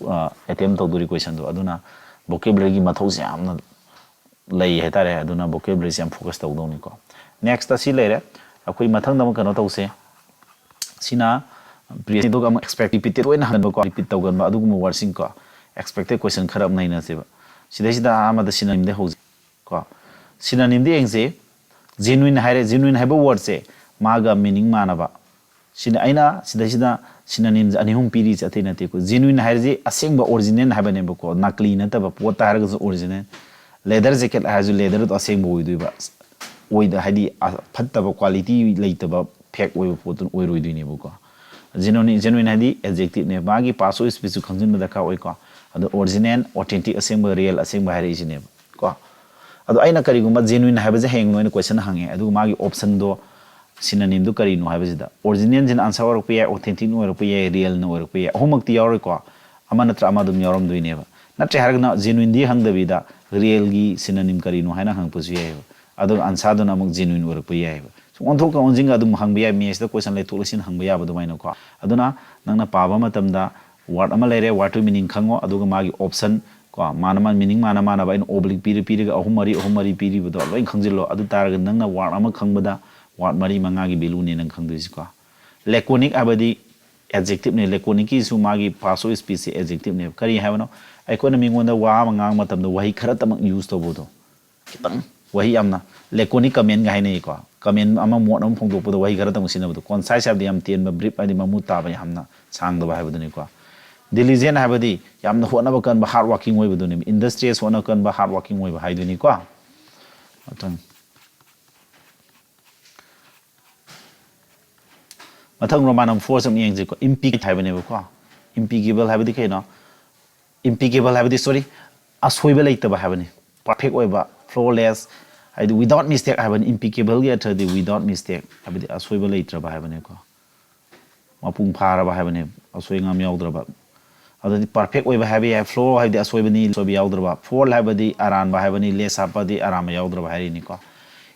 ꯑ, attempt ꯇꯧꯗꯣꯔꯤ question ꯗꯣ? ꯑꯗꯨꯅ vocabulary ꯒꯤ ꯃꯊꯧꯁꯦ ꯌꯥꯝꯅ ꯂꯩ ꯍꯥꯏꯇꯥꯔꯦ꯫ ꯑꯗꯨꯅ vocabularyꯁꯦ ꯌꯥꯝ focus ꯇꯧꯗꯧꯅꯤꯀꯣ꯫ Nextꯇ ꯁꯤ ꯂꯩꯔꯦ꯫ ꯑꯩꯈꯣꯏ ꯃꯊꯪꯗ ꯑꯃꯨꯛ ꯀꯩꯅꯣ ꯇꯧꯁꯦ꯫ ꯁꯤꯅ previous ꯑꯗꯨꯒ ꯑꯃꯨꯛ expect repeated ꯑꯣꯏꯅ ꯍꯟꯕꯀꯣ, repeat ꯇꯧꯒꯟꯕ ꯑꯗꯨꯒꯨꯝꯕ wordꯁꯤꯡ ꯀꯣ꯫ Expected question ꯈꯔ ꯑꯃ ꯅꯩꯅꯁꯦꯕ꯫ ꯁꯤꯗꯩꯁꯤꯗ ꯑꯍꯥꯟꯕꯗ synonymꯗ ꯍꯧꯁꯦ ꯀꯣ꯫ Synonymꯗ ꯌꯦꯡꯁꯦ꯫ Genuine ꯍꯥꯏꯔꯦ꯫ Genuine ꯍꯥꯏꯕ wordꯁꯦ ꯃꯥꯒ meaning ꯃꯥꯟꯅꯕ꯫ ꯁꯤꯅ ꯑꯩꯅ ꯁꯤꯗꯩꯁꯤꯗ synonymꯁꯦ ꯑꯅꯤ ꯑꯍꯨꯝ ꯄꯤꯔꯤꯁꯦ ꯑꯇꯩ ꯅꯠꯇꯦꯀꯣ꯫ Genuine ꯍꯥꯏꯔꯤꯁꯦ ꯑꯁꯦꯡꯕ original ꯍꯥꯏꯕꯅꯦꯕꯀꯣ, ꯅꯀꯂꯤ ꯅꯠꯇꯕ, ꯄꯣꯠꯇ ꯍꯥꯏꯔꯒꯁꯨ original꯫ Leather jacket ꯍꯥꯏꯔꯁꯨ leatherꯗꯣ ꯑꯁꯦꯡꯕ ꯑꯣꯏꯗꯣꯏꯕ, ꯑꯣꯏꯗ ꯍꯥꯏꯗꯤ ꯑ- ꯐꯠꯇꯕ quality ꯂꯩꯇꯕ fake ꯑꯣꯏꯕ ꯄꯣꯠꯇꯨ ꯑꯣꯏꯔꯣꯏꯗꯣꯏꯅꯦꯕꯀꯣ꯫ Genuine, genuine ꯍꯥꯏꯗꯤ adjectiveꯅꯦ, ꯃꯥꯒꯤ past speechꯁꯨ ꯈꯪꯖꯤꯟꯕ ꯗꯔꯀꯥꯔ ꯑꯣꯏꯀꯣ꯫ ꯑꯗꯣ original, authentic, ꯑꯁꯦꯡꯕ, real, ꯑꯁꯦꯡꯕ ꯍꯥꯏꯔꯛꯏꯁꯤꯅꯦꯕ ꯀꯣ꯫ ꯑꯗꯣ ꯑꯩꯅ ꯀꯔꯤꯒꯨꯝꯕ genuine ꯍꯥꯏꯕꯁꯦ ꯍꯌꯦꯡ ꯅꯣꯏꯅ question ꯍꯪꯉꯦ, ꯑꯗꯨꯒ ꯃꯥꯒꯤ optionꯗꯣ synonymꯗꯨ ꯀꯔꯤꯅꯣ ꯍꯥꯏꯕꯁꯤꯗ originalꯁꯤꯅ answer ꯑꯣꯏꯔꯛꯄ ꯌꯥꯏ, authenticꯅ ꯑꯣꯏꯔꯛꯄ ꯌꯥꯏ, realꯅ ꯑꯣꯏꯔꯛꯄ ꯌꯥꯏ, ꯑꯍꯨꯝꯃꯛꯇꯤ ꯌꯥꯎꯔꯣꯏꯀꯣ, ꯑꯃ ꯅꯠꯇ꯭ꯔ ꯑꯃ ꯑꯗꯨꯝ ꯌꯥꯎꯔꯝꯗꯣꯏꯅꯦꯕ꯫ ꯅꯠꯇ꯭ꯔꯦ ꯍꯥꯏꯔꯒꯅ genuineꯗꯤ ꯍꯪꯗꯕꯤꯗ realꯒꯤ synonym ꯀꯔꯤꯅꯣ ꯍꯥꯏꯅ ꯍꯪꯉꯛꯄꯁꯨ ꯌꯥꯏꯑꯕ꯫ ꯑꯗꯨꯒ answerꯗꯨꯅ ꯑꯃꯨꯛ genuine ꯑꯣꯏꯔꯛꯄ ꯌꯥꯏꯑꯕ꯫ ꯁꯨꯝ ꯑꯣꯟꯊꯣꯛꯀ ꯑꯣꯟꯁꯤꯟꯒ ꯑꯗꯨꯝ ꯍꯪꯕ ꯌꯥꯏ, mathsꯇ question ꯂꯩꯊꯣꯛ ꯂꯩꯁꯤꯟ ꯍꯪꯕ ꯌꯥꯕ ꯑꯗꯨꯃꯥꯏꯅꯀꯣ꯫ ꯑꯗꯨꯅ ꯅꯪꯅ ꯄꯥꯕ ꯃꯇꯝꯗ word ꯑꯃ ꯂꯩꯔꯦ, wordꯇꯨ meaning ꯈꯪꯉꯣ, ꯑꯗꯨꯒ ꯃꯥꯒꯤ option ꯀꯣ, ꯃꯥꯅ ꯃꯥꯅ meaning ꯃꯥꯅ ꯃꯥꯟꯅꯕ ꯑꯩꯅ oblique ꯄꯤꯔ ꯄꯤꯔꯒ ꯑꯍꯨꯝ ꯃꯔꯤ, ꯑꯍꯨꯝ ꯃꯔꯤ ꯄꯤꯔꯤꯕꯗꯣ ꯂꯣꯏ ꯈꯪꯖꯤꯜꯂꯣ꯫ ꯑꯗꯨ ꯇꯥꯔꯒꯗꯤ ꯅꯪꯅ word ꯑꯃ ꯈꯪꯕꯗ word ꯃꯔꯤ ꯃꯉꯥꯒꯤ valueꯅꯦ ꯅꯪ ꯈꯪꯗꯣꯏꯁꯤꯀꯣ꯫ Laconic ꯍꯥꯏꯕꯗꯤ adjectiveꯅꯦ꯫ Laconicꯀꯤꯁꯨ ꯃꯥꯒꯤ past speechꯁꯦ adjectiveꯅꯦꯕ꯫ ꯀꯔꯤ ꯍꯥꯏꯕꯅꯣ? ꯑꯩꯈꯣꯏꯅ ꯃꯤꯉꯣꯟꯗ ꯋꯥ ꯑꯃ ꯉꯥꯡꯕ ꯃꯇꯝꯗ ꯋꯥꯍꯩ ꯈꯔꯇꯃꯛ use ꯇꯧꯕꯗꯣ, ꯈꯤꯇꯪ ꯋꯥꯍꯩ ꯌꯥꯝꯅ, laconic commentꯒ ꯍꯥꯏꯅꯩꯀꯣ꯫ Comment ꯑꯃ, ꯃꯣꯠ ꯑꯃ ꯐꯣꯡꯗꯣꯛꯄꯗ ꯋꯥꯍꯩ ꯈꯔꯇꯪ ꯁꯤꯖꯤꯟꯅꯕꯗꯣ꯫ Concise ꯍꯥꯏꯕꯗꯤ ꯌꯥꯝ ꯇꯦꯟꯕ, brief ꯍꯥꯏꯗꯤ ꯃꯃꯨꯠ ꯇꯥꯕ, ꯌꯥꯝꯅ ꯁꯥꯡꯗꯕ ꯍꯥꯏꯕꯗꯨꯅꯤꯀꯣ꯫ Diligent ꯍꯥꯏꯕꯗꯤ ꯌꯥꯝꯅ ꯍꯣꯠꯅꯕ ꯀꯟꯕ, hard working ꯑꯣꯏꯕꯗꯨꯅꯦꯕ꯫ Industrious, ꯍꯣꯠꯅꯕ ꯀꯟꯕ, hard working ꯑꯣꯏꯕ ꯍꯥꯏꯗꯨꯅꯤꯀꯣ꯫ ꯃꯊꯪ꯫ ꯃꯊꯪ Roman number fourꯁꯦ ꯑꯃꯨꯛ ꯌꯦꯡꯁꯤꯀꯣ꯫ Impeccable ꯍꯥꯏꯕꯅꯦꯕꯀꯣ꯫ Impeccable ꯍꯥꯏꯕꯗꯤ ꯀꯩꯅꯣ? Impeccable ꯍꯥꯏꯕꯗꯤ, sorry, ꯑꯁꯣꯏꯕ ꯂꯩꯇꯕ ꯍꯥꯏꯕꯅꯤ꯫ Perfect ꯑꯣꯏꯕ, flawless ꯍꯥꯏꯗꯤ without mistake ꯍꯥꯏꯕꯅꯤ꯫ Impeccableꯒꯤ ꯑꯔꯊꯗꯤ without mistake ꯍꯥꯏꯕꯗꯤ ꯑꯁꯣꯏꯕ ꯂꯩꯇ꯭ꯔꯕ ꯍꯥꯏꯕꯅꯤꯀꯣ꯫ ꯃꯄꯨꯡ ꯐꯥꯔꯕ ꯍꯥꯏꯕꯅꯤ, ꯑꯁꯣꯏ ꯑꯉꯥꯝ ꯌꯥꯎꯗ꯭ꯔꯕ꯫ ꯑꯗꯨꯗꯤ perfect ꯑꯣꯏꯕ ꯍꯥꯏꯕ ꯌꯥꯏ꯫ Flaw ꯍꯥꯏꯕꯗꯤ ꯑꯁꯣꯏꯕꯅꯤ, ꯑꯁꯣꯏꯕ ꯌꯥꯎꯗ꯭ꯔꯕ꯫ Foul ꯍꯥꯏꯕꯗꯤ ꯑꯔꯥꯟꯕ ꯍꯥꯏꯕꯅꯤ, less ꯍꯥꯞꯄꯗꯤ ꯑꯔꯥꯟꯕ ꯌꯥꯎꯗ꯭ꯔꯕ ꯍꯥꯏꯔꯤꯅꯤꯀꯣ꯫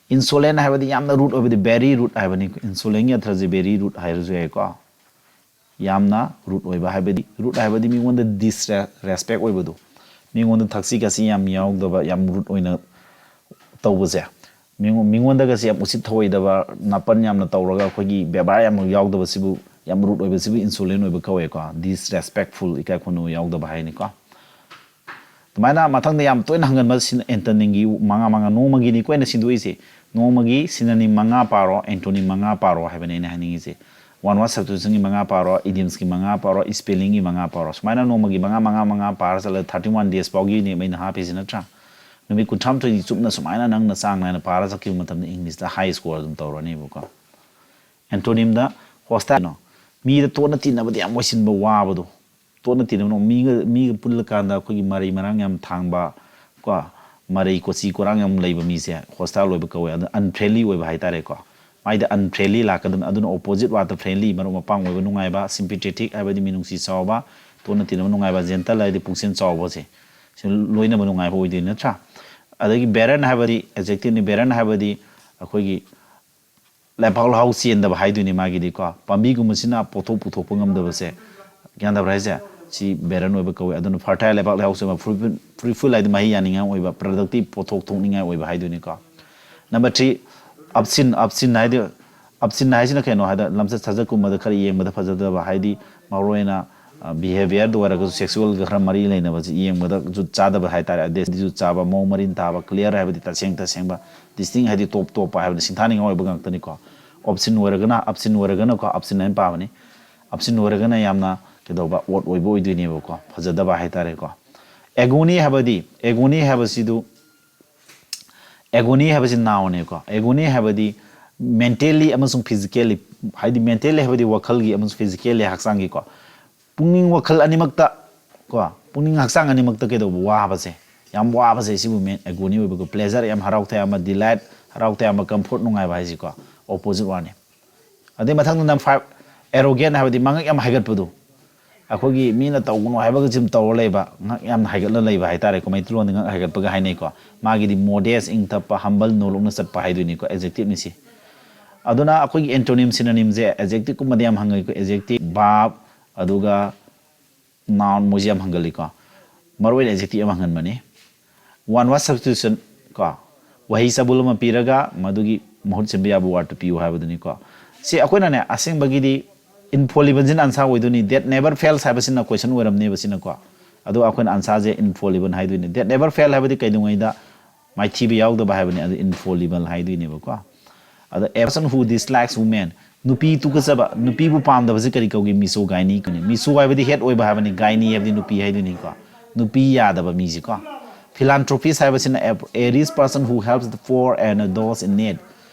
Insolent ꯍꯥꯏꯕꯗꯤ ꯌꯥꯝꯅ rude ꯑꯣꯏꯕꯗꯤ, very rude ꯍꯥꯏꯕꯅꯤ꯫ Insolentꯒꯤ ꯑꯔꯊꯁꯦ very rude ꯍꯥꯏꯔꯁꯨ ꯌꯥꯏꯀꯣ꯫ ꯌꯥꯝꯅ rude ꯑꯣꯏꯕ ꯍꯥꯏꯕꯗꯤ, rude ꯍꯥꯏꯕꯗꯤ ꯃꯤꯉꯣꯟꯗ disrespect ꯑꯣꯏꯕꯗꯣ, ꯃꯤꯉꯣꯟꯗ ꯊꯛꯁꯤ ꯈꯥꯁꯤ ꯌꯥꯝ ꯌꯥꯎꯗꯕ, ꯌꯥꯝ rude ꯑꯣꯏꯅ ꯇꯧꯕꯁꯦ, ꯃꯤꯉꯣ- ꯃꯤꯉꯣꯟꯗꯒꯁꯦ ꯌꯥꯝ ꯎꯁꯤꯠ ꯊꯑꯣꯏꯗꯕ, ꯅꯥꯄꯟ ꯌꯥꯝꯅ ꯇꯧꯔꯒ ꯑꯩꯈꯣꯏꯒꯤ ꯕꯦꯕꯥꯔ ꯌꯥꯝ ꯌꯥꯎꯗꯕꯁꯤꯕꯨ, ꯌꯥꯝ ꯔꯨꯠ ꯑꯣꯏꯕꯁꯤꯕꯨ ꯏꯟꯁꯣꯂꯦꯟ ꯑꯣꯏꯕ ꯀꯧꯋꯦꯀꯣ꯫ ꯗꯤꯁꯔꯦꯁꯄꯦꯛꯐꯨꯜ, ꯏꯀꯥꯏ ꯈꯨꯝꯅꯕ ꯌꯥꯎꯗꯕ ꯍꯥꯏꯅꯤꯀꯣ꯫ ꯑꯗꯨꯃꯥꯏꯅ ꯃꯊꯪꯗ ꯌꯥꯝ ꯇꯣꯏꯅ ꯍꯪꯒꯟꯕ ꯁꯤꯟ ꯑꯦꯟꯇꯣꯅꯤꯝꯒꯤ ꯃꯉꯥ ꯃꯉꯥ, ꯅꯣꯡꯃꯒꯤꯅꯤꯀꯣ ꯑꯩꯅ ꯁꯤꯟꯗꯣꯛꯏꯁꯦ꯫ ꯅꯣꯡꯃꯒꯤ ꯁꯤꯅꯅꯤꯝ ꯃꯉꯥ ꯄꯥꯔꯣ, ꯑꯦꯟꯇꯣꯅꯤꯝ ꯃꯉꯥ ꯄꯥꯔꯣ ꯍꯥꯏꯕꯅꯦ ꯑꯩꯅ ꯍꯥꯏꯅꯤꯡꯉꯤꯁꯦ꯫ ꯋꯥꯟ ꯋꯥꯔꯗ ꯁꯕꯁꯇꯤꯇ꯭ꯌꯨꯁꯟꯒꯤ ꯃꯉꯥ ꯄꯥꯔꯣ, ꯏꯗꯤꯌꯝꯁꯀꯤ ꯃꯉꯥ ꯄꯥꯔꯣ, ꯏꯁꯄꯦꯂꯤꯡꯒꯤ ꯃꯉꯥ ꯄꯥꯔꯣ꯫ ꯁꯨꯃꯥꯏꯅ ꯅꯣꯡꯃꯒꯤ ꯃꯉꯥ ꯃꯉꯥ ꯃꯉꯥ ꯄꯥꯔ ꯆꯠꯂꯒ ꯊꯥꯔꯇꯤ ꯋꯥꯟ ꯗꯦꯖ ꯐꯥꯎꯒꯤꯅꯦꯕ ꯑꯩꯅ ꯍꯥꯞꯄꯤꯁꯦ, ꯅꯠꯇ꯭ꯔꯥ? ꯅꯨꯃꯤꯠ ꯀꯨꯟꯊ꯭ꯔꯥꯃꯥꯊꯣꯏꯅꯤ ꯆꯨꯞꯅ ꯁꯨꯃꯥꯏꯅ ꯅꯪꯅ ꯆꯥꯡ ꯅꯥꯏꯅ ꯄꯥꯔ ꯆꯠꯈꯤꯕ ꯃꯇꯝꯗ ꯏꯪꯂꯤꯁꯇ ꯍꯥꯏ ꯁ꯭ꯀꯣꯔ ꯑꯗꯨꯝ ꯇꯧꯔꯅꯦꯕꯀꯣ꯫ ꯑꯦꯟꯇꯣꯅꯤꯝꯗ ꯍꯣꯁꯇꯥꯏꯜ, ꯃꯤꯗ ꯇꯣꯠꯅ ꯇꯤꯟꯅꯕꯗ ꯌꯥꯝ ꯑꯣꯏꯁꯤꯟꯕ ꯋꯥꯕꯗꯣ, ꯇꯣꯠꯅ ꯇꯤꯟꯅꯕꯅ ꯃꯤꯒ, ꯃꯤꯒ ꯄꯨꯜꯂꯀꯥꯟꯗ ꯑꯩꯈꯣꯏꯒꯤ ꯃꯔꯩ ꯃꯔꯥꯡ ꯌꯥꯝ ꯊꯥꯡꯕ ꯀꯣ, ꯃꯔꯩ ꯀꯣꯆꯤ ꯀꯣꯔꯥꯡ ꯌꯥꯝ ꯂꯩꯕ ꯃꯤꯁꯦ ꯍꯣꯁꯇꯥꯏꯜ ꯑꯣꯏꯕ ꯀꯧꯋꯦ꯫ ꯑꯗꯨ ꯑꯟꯐ꯭ꯔꯦꯟꯂꯤ ꯑꯣꯏꯕ ꯍꯥꯏꯇꯥꯔꯦꯀꯣ꯫ ꯃꯥꯏꯗ ꯑꯟꯐ꯭ꯔꯦꯟꯂꯤ ꯂꯥꯛꯀꯗꯕꯅꯤ꯫ ꯑꯗꯨꯅ ꯑꯣꯄꯣꯖꯤꯠ ꯋꯥꯔꯗ ꯐ꯭ꯔꯦꯟꯂꯤ, ꯃꯔꯨꯞ ꯃꯄꯥꯡ ꯑꯣꯏꯕ ꯅꯨꯡꯉꯥꯏꯕ, ꯁꯤꯝꯄꯦꯊꯦꯇꯤꯛ ꯍꯥꯏꯕꯗꯤ ꯃꯤꯅꯨꯡꯁꯤ ꯆꯥꯎꯕ, ꯇꯣꯠꯅ ꯇꯤꯟꯅꯕ ꯅꯨꯡꯉꯥꯏꯕ, ꯖꯦꯟꯇꯜ ꯍꯥꯏꯗꯤ ꯄꯨꯛꯆꯦꯜ ꯆꯥꯎꯕꯁꯦ, ꯁꯤ ꯂꯣꯏꯅꯕ ꯅꯨꯡꯉꯥꯏꯕ ꯑꯣꯏꯗꯣꯏꯅꯤ, ꯅꯠꯇ꯭ꯔꯥ? ꯑꯗꯒꯤ ꯕꯦꯔꯟ ꯍꯥꯏꯕꯗꯤ ꯑꯦꯗꯖꯦꯛꯇꯤꯞꯅꯤ꯫ ꯕꯦꯔꯟ ꯍꯥꯏꯕꯗꯤ ꯑꯩꯈꯣꯏꯒꯤ ꯂꯩꯄꯥꯛ ꯂꯩꯍꯥꯎ ꯆꯦꯟꯗꯕ ꯍꯥꯏꯗꯣꯏꯅꯤ ꯃꯥꯒꯤꯗꯤꯀꯣ꯫ ꯄꯥꯝꯕꯤꯒꯨꯝꯕꯁꯤꯅ ꯄꯣꯠꯊꯣꯛ ꯄꯨꯊꯣꯛꯄ ꯉꯝꯗꯕꯁꯦ, ꯒ꯭ꯌꯥꯟ ꯇꯥꯕ꯭ꯔꯥ ꯍꯥꯏꯁꯦ? ꯁꯤ ꯕꯦꯔꯟ ꯑꯣꯏꯕ ꯀꯧꯋꯦ꯫ ꯑꯗꯨꯅ ꯐꯔꯇꯥꯏꯜ ꯂꯩꯕꯥꯛ ꯂꯩꯍꯥꯎ ꯆꯦꯟꯕ, ꯐ꯭ꯔꯨꯏꯠꯐꯨꯜ, ꯐ꯭ꯔꯨꯏꯠꯐꯨꯜ ꯍꯥꯏꯗꯤ ꯃꯍꯩ ꯌꯥꯅꯤꯡꯉꯥꯏ ꯑꯣꯏꯕ, ꯄ꯭ꯔꯗꯛꯇꯤꯞ, ꯄꯣꯠꯊꯣꯛ ꯊꯣꯛꯅꯤꯡꯉꯥꯏ ꯑꯣꯏꯕ ꯍꯥꯏꯗꯣꯏꯅꯤꯀꯣ꯫ Number three, ꯑꯞꯁꯤꯟ꯫ ꯑꯞꯁꯤꯟ ꯍꯥꯏꯗꯤ, ꯑꯞꯁꯤꯟ ꯍꯥꯏꯁꯤꯅ ꯀꯩꯅꯣ ꯍꯥꯏꯗ, ꯂꯝꯆꯠ ꯁꯥꯖꯠꯀꯨꯝꯕꯗ ꯈꯔ ꯌꯦꯡꯕꯗ ꯐꯖꯗꯕ, ꯍꯥꯏꯗꯤ ꯃꯔꯨꯑꯣꯏꯅ ꯕꯤꯍꯦꯕꯤꯌꯔꯗ ꯑꯣꯏꯔꯒꯁꯨ, ꯁꯦꯛꯁꯨꯋꯦꯜꯒ ꯈꯔ ꯃꯔꯤ ꯂꯩꯅꯕꯁꯤ ꯌꯦꯡꯕꯗ ꯖꯨꯠ ꯆꯥꯗꯕ ꯍꯥꯏꯇꯥꯔꯦ꯫ ꯑꯗꯩ ꯖꯨꯠ ꯆꯥꯕ, ꯃꯑꯣꯡ ꯃꯔꯤꯟ ꯇꯥꯕ, ꯀ꯭ꯂꯤꯌꯥꯔ ꯍꯥꯏꯕꯗꯤ ꯇꯁꯦꯡ ꯇꯁꯦꯡꯕ, ꯗꯤꯁꯇꯤꯡ ꯍꯥꯏꯗꯤ ꯇꯣꯞ ꯇꯣꯞꯄ ꯍꯥꯏꯕꯗꯤ ꯁꯤꯡꯊꯥꯅꯤꯡꯉꯥꯏ ꯑꯣꯏꯕ ꯉꯥꯛꯇꯅꯤꯀꯣ꯫ ꯑꯣꯞꯁꯤꯟ ꯑꯣꯏꯔꯒꯅ, ꯑꯞꯁꯤꯟ ꯑꯣꯏꯔꯒꯅꯀꯣ, ꯑꯞꯁꯤꯟ ꯍꯥꯏꯅ ꯄꯥꯕꯅꯤ꯫ ꯑꯞꯁꯤꯟ ꯑꯣꯏꯔꯒꯅ ꯌꯥꯝꯅ ꯀꯩꯗꯧꯕ, ꯑꯣꯗ ꯑꯣꯏꯕ ꯑꯣꯏꯗꯣꯏꯅꯦꯕꯀꯣ, ꯐꯖꯗꯕ ꯍꯥꯏꯇꯥꯔꯦꯀꯣ꯫ ꯑꯦꯒꯣꯅꯤ ꯍꯥꯏꯕꯗꯤ, ꯑꯦꯒꯣꯅꯤ ꯍꯥꯏꯕꯁꯤꯗꯨ, ꯑꯦꯒꯣꯅꯤ ꯍꯥꯏꯕꯁꯤ ꯅꯥꯎꯅꯦꯀꯣ꯫ ꯑꯦꯒꯣꯅꯤ ꯍꯥꯏꯕꯗꯤ ꯃꯦꯟꯇꯦꯜꯂꯤ ꯑꯃꯁꯨꯡ ꯐꯤꯖꯤꯀꯦꯜꯂꯤ, ꯍꯥꯏꯗꯤ ꯃꯦꯟꯇꯦꯜꯂꯤ ꯍꯥꯏꯕꯗꯤ ꯋꯥꯈꯜꯒꯤ ꯑꯃꯁꯨꯡ ꯐꯤꯖꯤꯀꯦꯜꯂꯤ, ꯍꯛꯆꯥꯡꯒꯤꯀꯣ, ꯄꯨꯛꯅꯤꯡ ꯋꯥꯈꯜ ꯑꯅꯤꯃꯛꯇ ꯀꯣ, ꯄꯨꯛꯅꯤꯡ ꯍꯛꯆꯥꯡ ꯑꯅꯤꯃꯛꯇ ꯀꯩꯗꯧꯕ, ꯋꯥꯕꯁꯦ, ꯌꯥꯝ ꯋꯥꯕꯁꯦ, ꯁꯤꯕꯨ ꯃꯦꯟ ꯑꯦꯒꯣꯅꯤ ꯑꯣꯏꯕꯀꯣ꯫ ꯄ꯭ꯂꯦꯖꯔ, ꯌꯥꯝ ꯍꯔꯥꯎ ꯇꯌꯥꯝꯕ, ꯗꯤꯂꯥꯏꯠ, ꯍꯔꯥꯎ ꯇꯌꯥꯝꯕ, ꯀꯝꯐꯣꯔꯠ, ꯅꯨꯡꯉꯥꯏꯕ ꯍꯥꯏꯁꯤꯀꯣ, ꯑꯣꯄꯣꯖꯤꯠ ꯋꯥꯅꯤ꯫ ꯑꯗꯩ ꯃꯊꯪꯗ ꯅꯝꯕꯔ ꯐꯥꯏꯚ, ꯑꯦꯔꯣꯒꯦꯟ ꯍꯥꯏꯕꯗꯤ ꯃꯉꯛ ꯌꯥꯝ ꯍꯥꯏꯒꯠꯄꯗꯣ꯫ ꯑꯩꯈꯣꯏꯒꯤ ꯃꯤꯅ ꯇꯧꯒꯅꯨ ꯍꯥꯏꯕꯒ ꯁꯨꯝ ꯇꯧꯔ ꯂꯩꯕ, ꯉꯛ ꯌꯥꯝꯅ ꯍꯥꯏꯒꯠꯂ ꯂꯩꯕ ꯍꯥꯏꯇꯥꯔꯦꯀꯣ꯫ ꯃꯩꯇꯩꯂꯣꯟꯗ ꯉꯛ ꯍꯥꯏꯒꯠꯄꯒ ꯍꯥꯏꯅꯩꯀꯣ꯫ ꯃꯥꯒꯤꯗꯤ ꯃꯣꯗꯦꯁ, ꯏꯪ ꯇꯞꯄ, ꯍꯝꯕꯜ, ꯅꯣꯂꯨꯛꯅ ꯆꯠꯄ ꯍꯥꯏꯗꯣꯏꯅꯤꯀꯣ, ꯑꯦꯗꯖꯦꯛꯇꯤꯞꯅꯤ ꯁꯤ꯫ ꯑꯗꯨꯅ ꯑꯩꯈꯣꯏꯒꯤ ꯑꯦꯟꯇꯣꯅꯤꯝ, ꯁꯤꯅꯣꯅꯤꯝꯁꯦ ꯑꯦꯗꯖꯦꯛꯇꯤꯞꯀꯨꯝꯕꯗ ꯌꯥꯝ ꯍꯪꯉꯛꯏꯀꯣ꯫ ꯑꯦꯗꯖꯦꯛꯇꯤꯞ, ꯚꯥꯔꯕ, ꯑꯗꯨꯒ ꯅꯥꯎꯟ, ꯃꯣꯏꯁꯦ ꯌꯥꯝ ꯍꯪꯒꯜꯂꯤꯀꯣ꯫ ꯃꯔꯨꯑꯣꯏꯅ ꯑꯦꯗꯖꯦꯛꯇꯤꯞ ꯑꯃ ꯍꯪꯒꯟꯕꯅꯤ꯫ ꯋꯥꯟ ꯋꯥꯔꯗ ꯁꯕꯁꯇꯤꯇ꯭ꯌꯨꯁꯟ ꯀꯣ, ꯋꯥꯍꯩ ꯆꯕꯨꯜ ꯑꯃ ꯄꯤꯔꯒ ꯃꯗꯨꯒꯤ ꯃꯍꯨꯠ ꯁꯤꯟꯕ ꯌꯥꯕ ꯋꯥꯔꯗꯇꯨ ꯄꯤꯌꯨ ꯍꯥꯏꯕꯗꯨꯅꯤꯀꯣ꯫ ꯁꯤ ꯑꯩꯈꯣꯏꯅꯅꯦ ꯑꯁꯦꯡꯕꯒꯤꯗꯤ infallible ꯁꯤꯅ ꯑꯟꯁꯥꯔ ꯑꯣꯏꯗꯣꯏꯅꯤ, that never fails ꯍꯥꯏꯕꯁꯤꯅ ꯀꯣꯏꯁꯟ ꯑꯣꯏꯔꯝꯅꯦꯕ ꯁꯤꯅꯀꯣ꯫ ꯑꯗꯣ ꯑꯩꯈꯣꯏꯅ ꯑꯟꯁꯥꯔꯁꯦ infallible ꯍꯥꯏꯗꯣꯏꯅꯤ꯫ That never fail ꯍꯥꯏꯕꯗꯤ ꯀꯩꯗꯧꯉꯩꯗ ꯃꯥꯏꯊꯤꯕ ꯌꯥꯎꯗꯕ ꯍꯥꯏꯕꯅꯤ, ꯑꯗꯨ infallible ꯍꯥꯏꯗꯣꯏꯅꯦꯕꯀꯣ꯫ ꯑꯗꯣ a person who dislikes women, ꯅꯨꯄꯤ ꯇꯨꯀꯠꯆꯕ, ꯅꯨꯄꯤꯕꯨ ꯄꯥꯝꯗꯕꯁꯤ ꯀꯔꯤ ꯀꯧꯒꯦ? Misogyny ꯀꯧꯅꯤ꯫ Miso ꯍꯥꯏꯕꯗꯤ head ꯑꯣꯏꯕ ꯍꯥꯏꯕꯅꯤ, gyny ꯍꯥꯏꯕꯗꯤ ꯅꯨꯄꯤ ꯍꯥꯏꯗꯣꯏꯅꯤꯀꯣ꯫ ꯅꯨꯄꯤ ꯌꯥꯗꯕ ꯃꯤꯁꯤꯀꯣ꯫ Philanthropist ꯍꯥꯏꯕꯁꯤꯅ a, a rich person who helps the poor and those in need.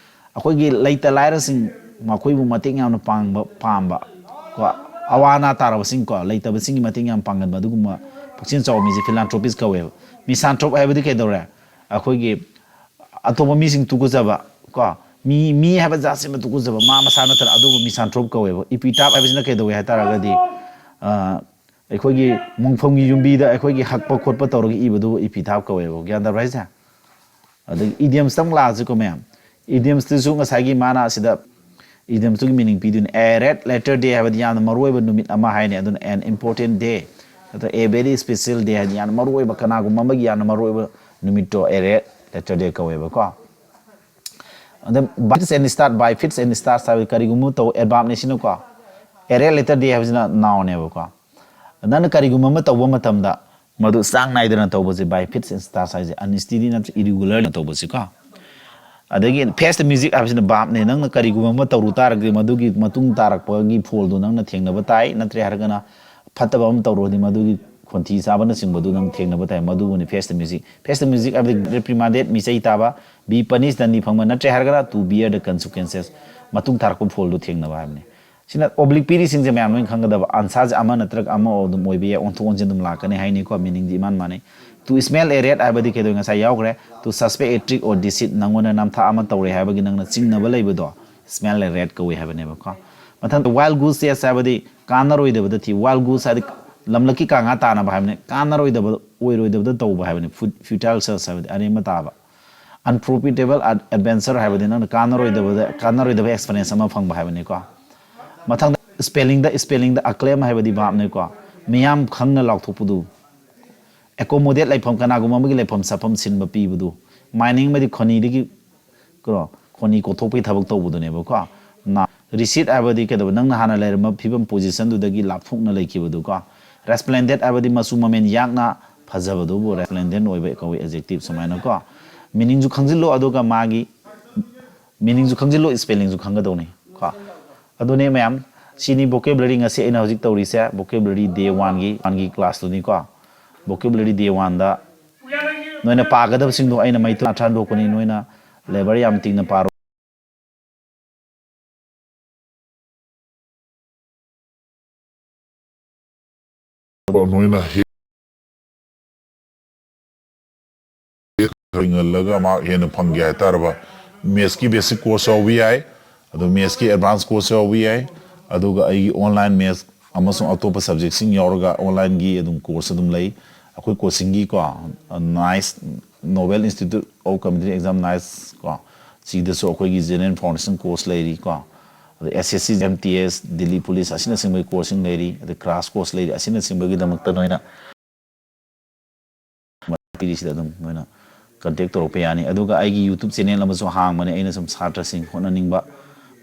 ꯑꯩꯈꯣꯏꯒꯤ ꯂꯩꯇ ꯂꯥꯏꯔꯁꯤꯡ, ꯃꯈꯣꯏꯕꯨ ꯃꯇꯦꯡ ꯌꯥꯝꯅ ꯄꯥꯡꯕ ꯄꯥꯝꯕ ꯀꯣ, ꯑꯋꯥ ꯑꯅꯥ ꯇꯥꯔꯕꯁꯤꯡ ꯀꯣ, ꯂꯩꯇꯕꯁꯤꯡꯒꯤ ꯃꯇꯦꯡ ꯌꯥꯝ ꯄꯥꯡꯒꯟꯕ ꯑꯗꯨꯒꯨꯝꯕ ꯄꯨꯛꯆꯦꯜ ꯆꯥꯎꯕ ꯃꯤꯁꯦ philanthropist ꯀꯧꯋꯦꯕ꯫ Misanthrope ꯍꯥꯏꯕꯗꯤ ꯀꯩꯗꯧꯔꯦ? ꯑꯩꯈꯣꯏꯒꯤ ꯑꯇꯣꯞꯄ ꯃꯤꯁꯤꯡ ꯇꯨꯀꯠꯆꯕ ꯀꯣ, ꯃꯤ ꯃꯤ ꯍꯥꯏꯕ ꯖꯥꯠꯁꯤꯃ ꯇꯨꯀꯠꯆꯕ, ꯃꯥ ꯃꯁꯥ ꯅꯠꯇꯅ ꯑꯗꯨꯕꯨ misanthrope ꯀꯧꯋꯦꯕ꯫ Epitaph ꯍꯥꯏꯕꯁꯤꯅ ꯀꯩꯗꯧꯋꯦ ꯍꯥꯏꯇꯥꯔꯒꯗꯤ ꯑ, ꯑꯩꯈꯣꯏꯒꯤ ꯃꯣꯡꯐꯝꯒꯤ ꯌꯨꯝꯕꯤꯗ ꯑꯩꯈꯣꯏꯒꯤ ꯍꯛꯄ ꯈꯣꯠꯄ ꯇꯧꯔꯒ ꯏꯕꯗꯨꯕꯨ epitaph ꯀꯧꯋꯦꯕ꯫ ꯒ꯭ꯌꯥꯟ ꯇꯥꯕ꯭ꯔꯥ ꯍꯥꯏꯁꯦ? ꯑꯗꯒꯤ idioms ꯇꯪ ꯂꯥꯛꯑꯁꯤꯀꯣ ꯃꯌꯥꯝ꯫ Idioms ꯇꯨꯁꯨ ꯉꯁꯥꯏꯒꯤ ꯃꯥꯅ ꯑꯁꯤꯗ idioms ꯇꯨꯒꯤ meaning ꯄꯤꯗꯣꯏꯅꯦ꯫ A red letter day ꯍꯥꯏꯕꯗꯤ ꯌꯥꯝꯅ ꯃꯔꯨ ꯑꯣꯏꯕ ꯅꯨꯃꯤꯠ ꯑꯃ ꯍꯥꯏꯅꯤ, ꯑꯗꯨꯅ an important day꯫ ꯑꯗꯣ a very special day ꯍꯥꯏꯗꯤ ꯌꯥꯝꯅ ꯃꯔꯨ ꯑꯣꯏꯕ, ꯀꯅꯥꯒꯨꯝꯕ ꯑꯃꯒꯤ ꯌꯥꯝꯅ ꯃꯔꯨ ꯑꯣꯏꯕ ꯅꯨꯃꯤꯠꯇꯣ a red letter day ꯀꯧꯋꯦꯕꯀꯣ꯫ ꯑꯗ by fits and start, by fits and starts ꯍꯥꯏꯕꯗꯤ ꯀꯔꯤꯒꯨꯝꯕ ꯇꯧ, adverb ꯅꯤ ꯁꯤꯅꯀꯣ꯫ A red letter day ꯍꯥꯏꯕꯁꯤꯅ noun ꯅꯦꯕꯀꯣ꯫ ꯅꯪꯅ ꯀꯔꯤꯒꯨꯝꯕ ꯑꯃ ꯇꯧꯕ ꯃꯇꯝꯗ ꯃꯗꯨ ꯆꯥꯡ ꯅꯥꯏꯗꯅ ꯇꯧꯕꯁꯦ by fits and starts ꯍꯥꯏꯁꯦ, unsteady ꯅꯠꯇ꯭ꯔ irregular ꯇꯧꯕꯁꯤꯀꯣ꯫ ꯑꯗꯒꯤ face the music ꯍꯥꯏꯕꯁꯤꯅ verb ꯅꯦ꯫ ꯅꯪꯅ ꯀꯔꯤꯒꯨꯝꯕ ꯑꯃ ꯇꯧꯔꯨ ꯇꯥꯔꯒꯗꯤ ꯃꯗꯨꯒꯤ ꯃꯇꯨꯡ ꯇꯥꯔꯛꯄꯒꯤ ꯐꯣꯜꯗꯣ ꯅꯪꯅ ꯊꯦꯡꯅꯕ ꯇꯥꯏ, ꯅꯠꯇ꯭ꯔꯦ ꯍꯥꯏꯔꯒꯅ ꯐꯠꯇꯕ ꯑꯃ ꯇꯧꯔꯨꯔꯗꯤ ꯃꯗꯨꯒꯤ ꯈꯣꯟꯊꯤ ꯆꯥꯕꯅꯆꯤꯡꯕꯗꯨ ꯅꯪ ꯊꯦꯡꯅꯕ ꯇꯥꯏ꯫ ꯃꯗꯨꯕꯨꯅꯤ face the music꯫ Face the music ꯍꯥꯏꯕꯗꯤ reprimanded, ꯃꯤꯆꯩ ꯇꯥꯕ, be punished, ꯗꯟꯗꯤ ꯐꯪꯕ, ꯅꯠꯇ꯭ꯔꯦ ꯍꯥꯏꯔꯒꯅ to bear the consequences, ꯃꯇꯨꯡ ꯇꯥꯔꯛꯄ ꯐꯣꯜꯗꯨ ꯊꯦꯡꯅꯕ ꯍꯥꯏꯕꯅꯤ꯫ ꯁꯤꯅ oblique ꯄꯤꯔꯤꯁꯤꯡꯁꯦ ꯃꯌꯥꯝ ꯂꯣꯏꯅ ꯈꯪꯒꯗꯕ꯫ Answer ꯁꯦ ꯑꯃ ꯅꯠꯇ꯭ꯔꯒ ꯑꯃ ꯑꯗꯨꯝ ꯑꯣꯏꯕ ꯌꯥꯏ, ꯑꯣꯟꯊꯣꯛ ꯑꯣꯟꯁꯤꯟ ꯑꯗꯨꯝ ꯂꯥꯛꯀꯅꯤ ꯍꯥꯏꯅꯤꯀꯣ, meaning ꯗꯤ ꯏꯃꯥꯟ ꯃꯥꯟꯅꯩ꯫ To smell a rat ꯍꯥꯏꯕꯗꯤ ꯀꯩꯗꯧ, ꯉꯁꯥꯏ ꯌꯥꯎꯈ꯭ꯔꯦ꯫ To suspect a trick or deceit, ꯅꯪꯉꯣꯟꯗ ꯅꯝꯊꯥꯛ ꯑꯃ ꯇꯧꯔꯦ ꯍꯥꯏꯕꯒꯤ ꯅꯪꯅ ꯆꯤꯡꯅꯕ ꯂꯩꯕꯗꯣ smell a rat ꯀꯧꯏ ꯍꯥꯏꯕꯅꯦꯕꯀꯣ꯫ ꯃꯊꯪꯗ wild goose chase ꯍꯥꯏꯕꯗꯤ ꯀꯥꯟꯅꯔꯣꯏꯗꯕꯗ ꯊꯤ꯫ Wild goose ꯍꯥꯏꯗꯤ ꯂꯝꯂꯛꯀꯤ ꯀꯥꯡꯉꯥ ꯇꯥꯟꯅꯕ ꯍꯥꯏꯕꯅꯤ, ꯀꯥꯟꯅꯔꯣꯏꯗꯕ, ꯑꯣꯏꯔꯣꯏꯗꯕꯗ ꯇꯧꯕ ꯍꯥꯏꯕꯅꯤ꯫ Fut-, futile chase ꯍꯥꯏꯕꯗꯤ ꯑꯔꯦꯝꯕ ꯇꯥꯕ꯫ Unprofitable ad-, adventure ꯍꯥꯏꯕꯗꯤ ꯅꯪꯅ ꯀꯥꯟꯅꯔꯣꯏꯗꯕꯗ, ꯀꯥꯟꯅꯔꯣꯏꯗꯕ experience ꯑꯃ ꯐꯪꯕ ꯍꯥꯏꯕꯅꯤꯀꯣ꯫ ꯃꯊꯪꯗ spelling ꯗ, spelling ꯗ acclaim ꯍꯥꯏꯕꯗꯤ verb ꯅꯤꯀꯣ꯫ ꯃꯤꯌꯥꯝ ꯈꯪꯅ ꯂꯥꯎꯊꯣꯛꯄꯗꯨ꯫ Accommodate ꯂꯩꯐꯝ, ꯀꯅꯥꯒꯨꯝꯕ ꯑꯃꯒꯤ ꯂꯩꯐꯝ ꯆꯥꯐꯝ ꯁꯤꯟꯕ ꯄꯤꯕꯗꯨ꯫ Mining ꯑꯃꯗꯤ ꯈꯣꯅꯤꯗꯒꯤ ꯀꯣ, ꯈꯣꯅꯤ ꯀꯣꯊꯣꯛꯄꯒꯤ ꯊꯕꯛ ꯇꯧꯕꯗꯨꯅꯦꯕꯀꯣ꯫ ꯅ-, recede ꯍꯥꯏꯕꯗꯤ ꯀꯩꯗꯧꯕ? ꯅꯪꯅ ꯍꯥꯟꯅ ꯂꯩꯔꯝꯕ ꯐꯤꯕꯝ position ꯗꯨꯗꯒꯤ ꯂꯥꯞꯊꯣꯛꯅ ꯂꯩꯈꯤꯕꯗꯨꯀꯣ꯫ Resplendent ꯍꯥꯏꯕꯗꯤ ꯃꯆꯨ ꯃꯃꯦꯟ ꯌꯥꯛꯅ ꯐꯖꯕꯗꯨꯕꯨ resplendent ꯑꯣꯏꯕ ꯀꯧꯏ, adjective ꯁꯨꯃꯥꯏꯅꯀꯣ꯫ Meaning ꯁꯨ ꯈꯪꯖꯤꯜꯂꯣ, ꯑꯗꯨꯒ ꯃꯥꯒꯤ meaning ꯁꯨ ꯈꯪꯖꯤꯜꯂꯣ, spelling ꯁꯨ ꯈꯪꯒꯗꯧꯅꯤ ꯀꯣ꯫ ꯑꯗꯨꯅꯦ ꯃꯌꯥꯝ, ꯁꯤꯅꯤ vocabulary ꯉꯁꯤ ꯑꯩꯅ ꯍꯧꯖꯤꯛ ꯇꯧꯔꯤꯁꯦ, vocabulary day one ꯒꯤ, one ꯒꯤ class ꯇꯨꯅꯤꯀꯣ꯫ Vocabulary day one ꯗ ꯅꯣꯏꯅ ꯄꯥꯒꯗꯕꯁꯤꯡꯗꯣ ꯑꯩꯅ ꯃꯩꯇꯩ ꯃꯌꯦꯛꯇ ꯍꯟꯗꯣꯛꯄꯅꯤ, ꯅꯣꯏꯅ ꯂꯥꯏꯕ꯭ꯔꯦꯔꯤ ꯌꯥꯝ ꯇꯤꯡꯅ ꯄꯥꯔꯣ꯫ ꯅꯣꯏꯅ ꯍꯦ-, ꯍꯦꯟꯒꯠꯂꯒ ꯃꯥꯔꯛ ꯍꯦꯟꯅ ꯐꯪꯒꯦ ꯍꯥꯏꯇꯥꯔꯕ, maths ꯀꯤ basic course ꯌꯥꯎꯕ ꯌꯥꯏ, ꯑꯗꯣ maths ꯀꯤ advance course ꯌꯥꯎꯕ ꯌꯥꯏ, ꯑꯗꯨꯒ ꯑꯩꯒꯤ online maths ꯑꯃꯁꯨꯡ ꯑꯇꯣꯞꯄ subject ꯁꯤꯡ ꯌꯥꯎꯔꯒ online ꯒꯤ ꯑꯗꯨꯝ course ꯑꯗꯨꯝ ꯂꯩ꯫ ꯑꯩꯈꯣꯏ coaching ꯒꯤꯀꯣ, NICE, Noble Institute of Competitive Exam, NICE ꯀꯣ, ꯁꯤꯗꯁꯨ ꯑꯩꯈꯣꯏꯒꯤ general foundation course ꯂꯩꯔꯤ ꯀꯣ, ꯑꯗꯩ S S C, M T S, Delhi Police ꯑꯁꯤꯅꯆꯤꯡꯕꯒꯤ course ꯁꯤꯡ ꯂꯩꯔꯤ, ꯑꯗꯩ crash course ꯂꯩꯔꯤ꯫ ꯑꯁꯤꯅꯆꯤꯡꯕꯒꯤꯗꯃꯛꯇ ꯅꯣꯏꯅ ꯄꯤꯔꯤꯁꯤꯗ ꯑꯗꯨꯝ ꯅꯣꯏꯅ contact ꯇꯧꯔꯛꯄ ꯌꯥꯅꯤ꯫ ꯑꯗꯨꯒ ꯑꯩꯒꯤ YouTube channel ꯑꯃꯁꯨ ꯍꯥꯡꯕꯅꯦ, ꯑꯩꯅ ꯁꯨꯝ ꯁꯥꯇ꯭ꯔꯁꯤꯡ ꯍꯣꯠꯅꯅꯤꯡꯕ,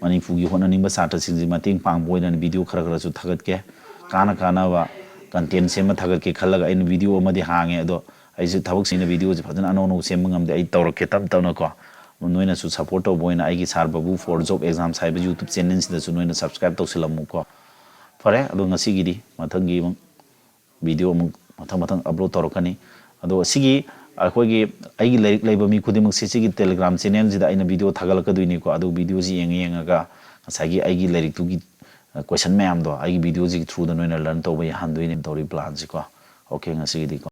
ꯃꯅꯤꯄꯨꯔꯒꯤ ꯍꯣꯠꯅꯅꯤꯡꯕ ꯁꯥꯇ꯭ꯔꯁꯤꯡꯁꯤ ꯃꯇꯦꯡ ꯄꯥꯡꯕ ꯑꯣꯏꯅ video ꯈꯔ ꯈꯔꯁꯨ ꯊꯥꯒꯠꯀꯦ, ꯀꯥꯟꯅ ꯀꯥꯟꯅꯕ content ꯁꯦꯝꯃ ꯊꯥꯒꯠꯀꯦ ꯈꯜꯂꯒ ꯑꯩꯅ video ꯑꯃꯗꯤ ꯍꯥꯡꯉꯦ꯫ ꯑꯗꯣ ꯑꯩꯁꯨ ꯊꯕꯛꯁꯤꯡꯅ video ꯁꯦ ꯐꯖꯅ ꯑꯅꯧ ꯑꯅꯧꯕ ꯁꯦꯝꯕ ꯉꯝꯗꯦ, ꯑꯩ ꯇꯧꯔꯛꯀꯦ ꯇꯞ ꯇꯞꯅꯀꯣ꯫ ꯅꯣꯏꯅꯁꯨ support ꯇꯧꯕ ꯑꯣꯏꯅ ꯑꯩꯒꯤ Sir Babu for Job Exams ꯍꯥꯏꯕ YouTube channel ꯁꯤꯗꯁꯨ ꯅꯣꯏꯅ subscribe ꯇꯧꯁꯤꯜꯂꯝꯃꯨꯀꯣ꯫ ꯐꯔꯦ, ꯑꯗꯣ ꯉꯁꯤꯒꯤꯗꯤ ꯃꯊꯪꯒꯤ ꯑꯃꯨꯛ video ꯑꯃꯨꯛ ꯃꯊꯪ ꯃꯊꯪ upload ꯇꯧꯔꯛꯀꯅꯤ꯫ ꯑꯗꯣ ꯁꯤꯒꯤ ꯑꯩꯈꯣꯏꯒꯤ ꯑꯩꯒꯤ ꯂꯥꯏꯔꯤꯛ ꯂꯩꯕ ꯃꯤ ꯈꯨꯗꯤꯡꯃꯛꯁꯤ ꯁꯤꯒꯤ Telegram channel ꯁꯤꯗ ꯑꯩꯅ video ꯊꯥꯒꯠꯂꯛꯀꯗꯣꯏꯅꯤꯀꯣ꯫ ꯑꯗꯨ video ꯁꯤ ꯌꯦꯡꯉ ꯌꯦꯡꯉꯒ ꯉꯁꯥꯏꯒꯤ ꯑꯩꯒꯤ ꯂꯥꯏꯔꯤꯛꯇꯨꯒꯤ, ꯑ, question ꯃꯌꯥꯝꯗꯣ ꯑꯩꯒꯤ video ꯁꯤꯒꯤ through ꯗ ꯅꯣꯏꯅ learn ꯇꯧꯕ ꯌꯥꯍꯟꯗꯣꯏꯅꯦ ꯇꯧꯔꯤ plan ꯁꯤꯀꯣ꯫ Okay, ꯉꯁꯤꯒꯤꯗꯤꯀꯣ꯫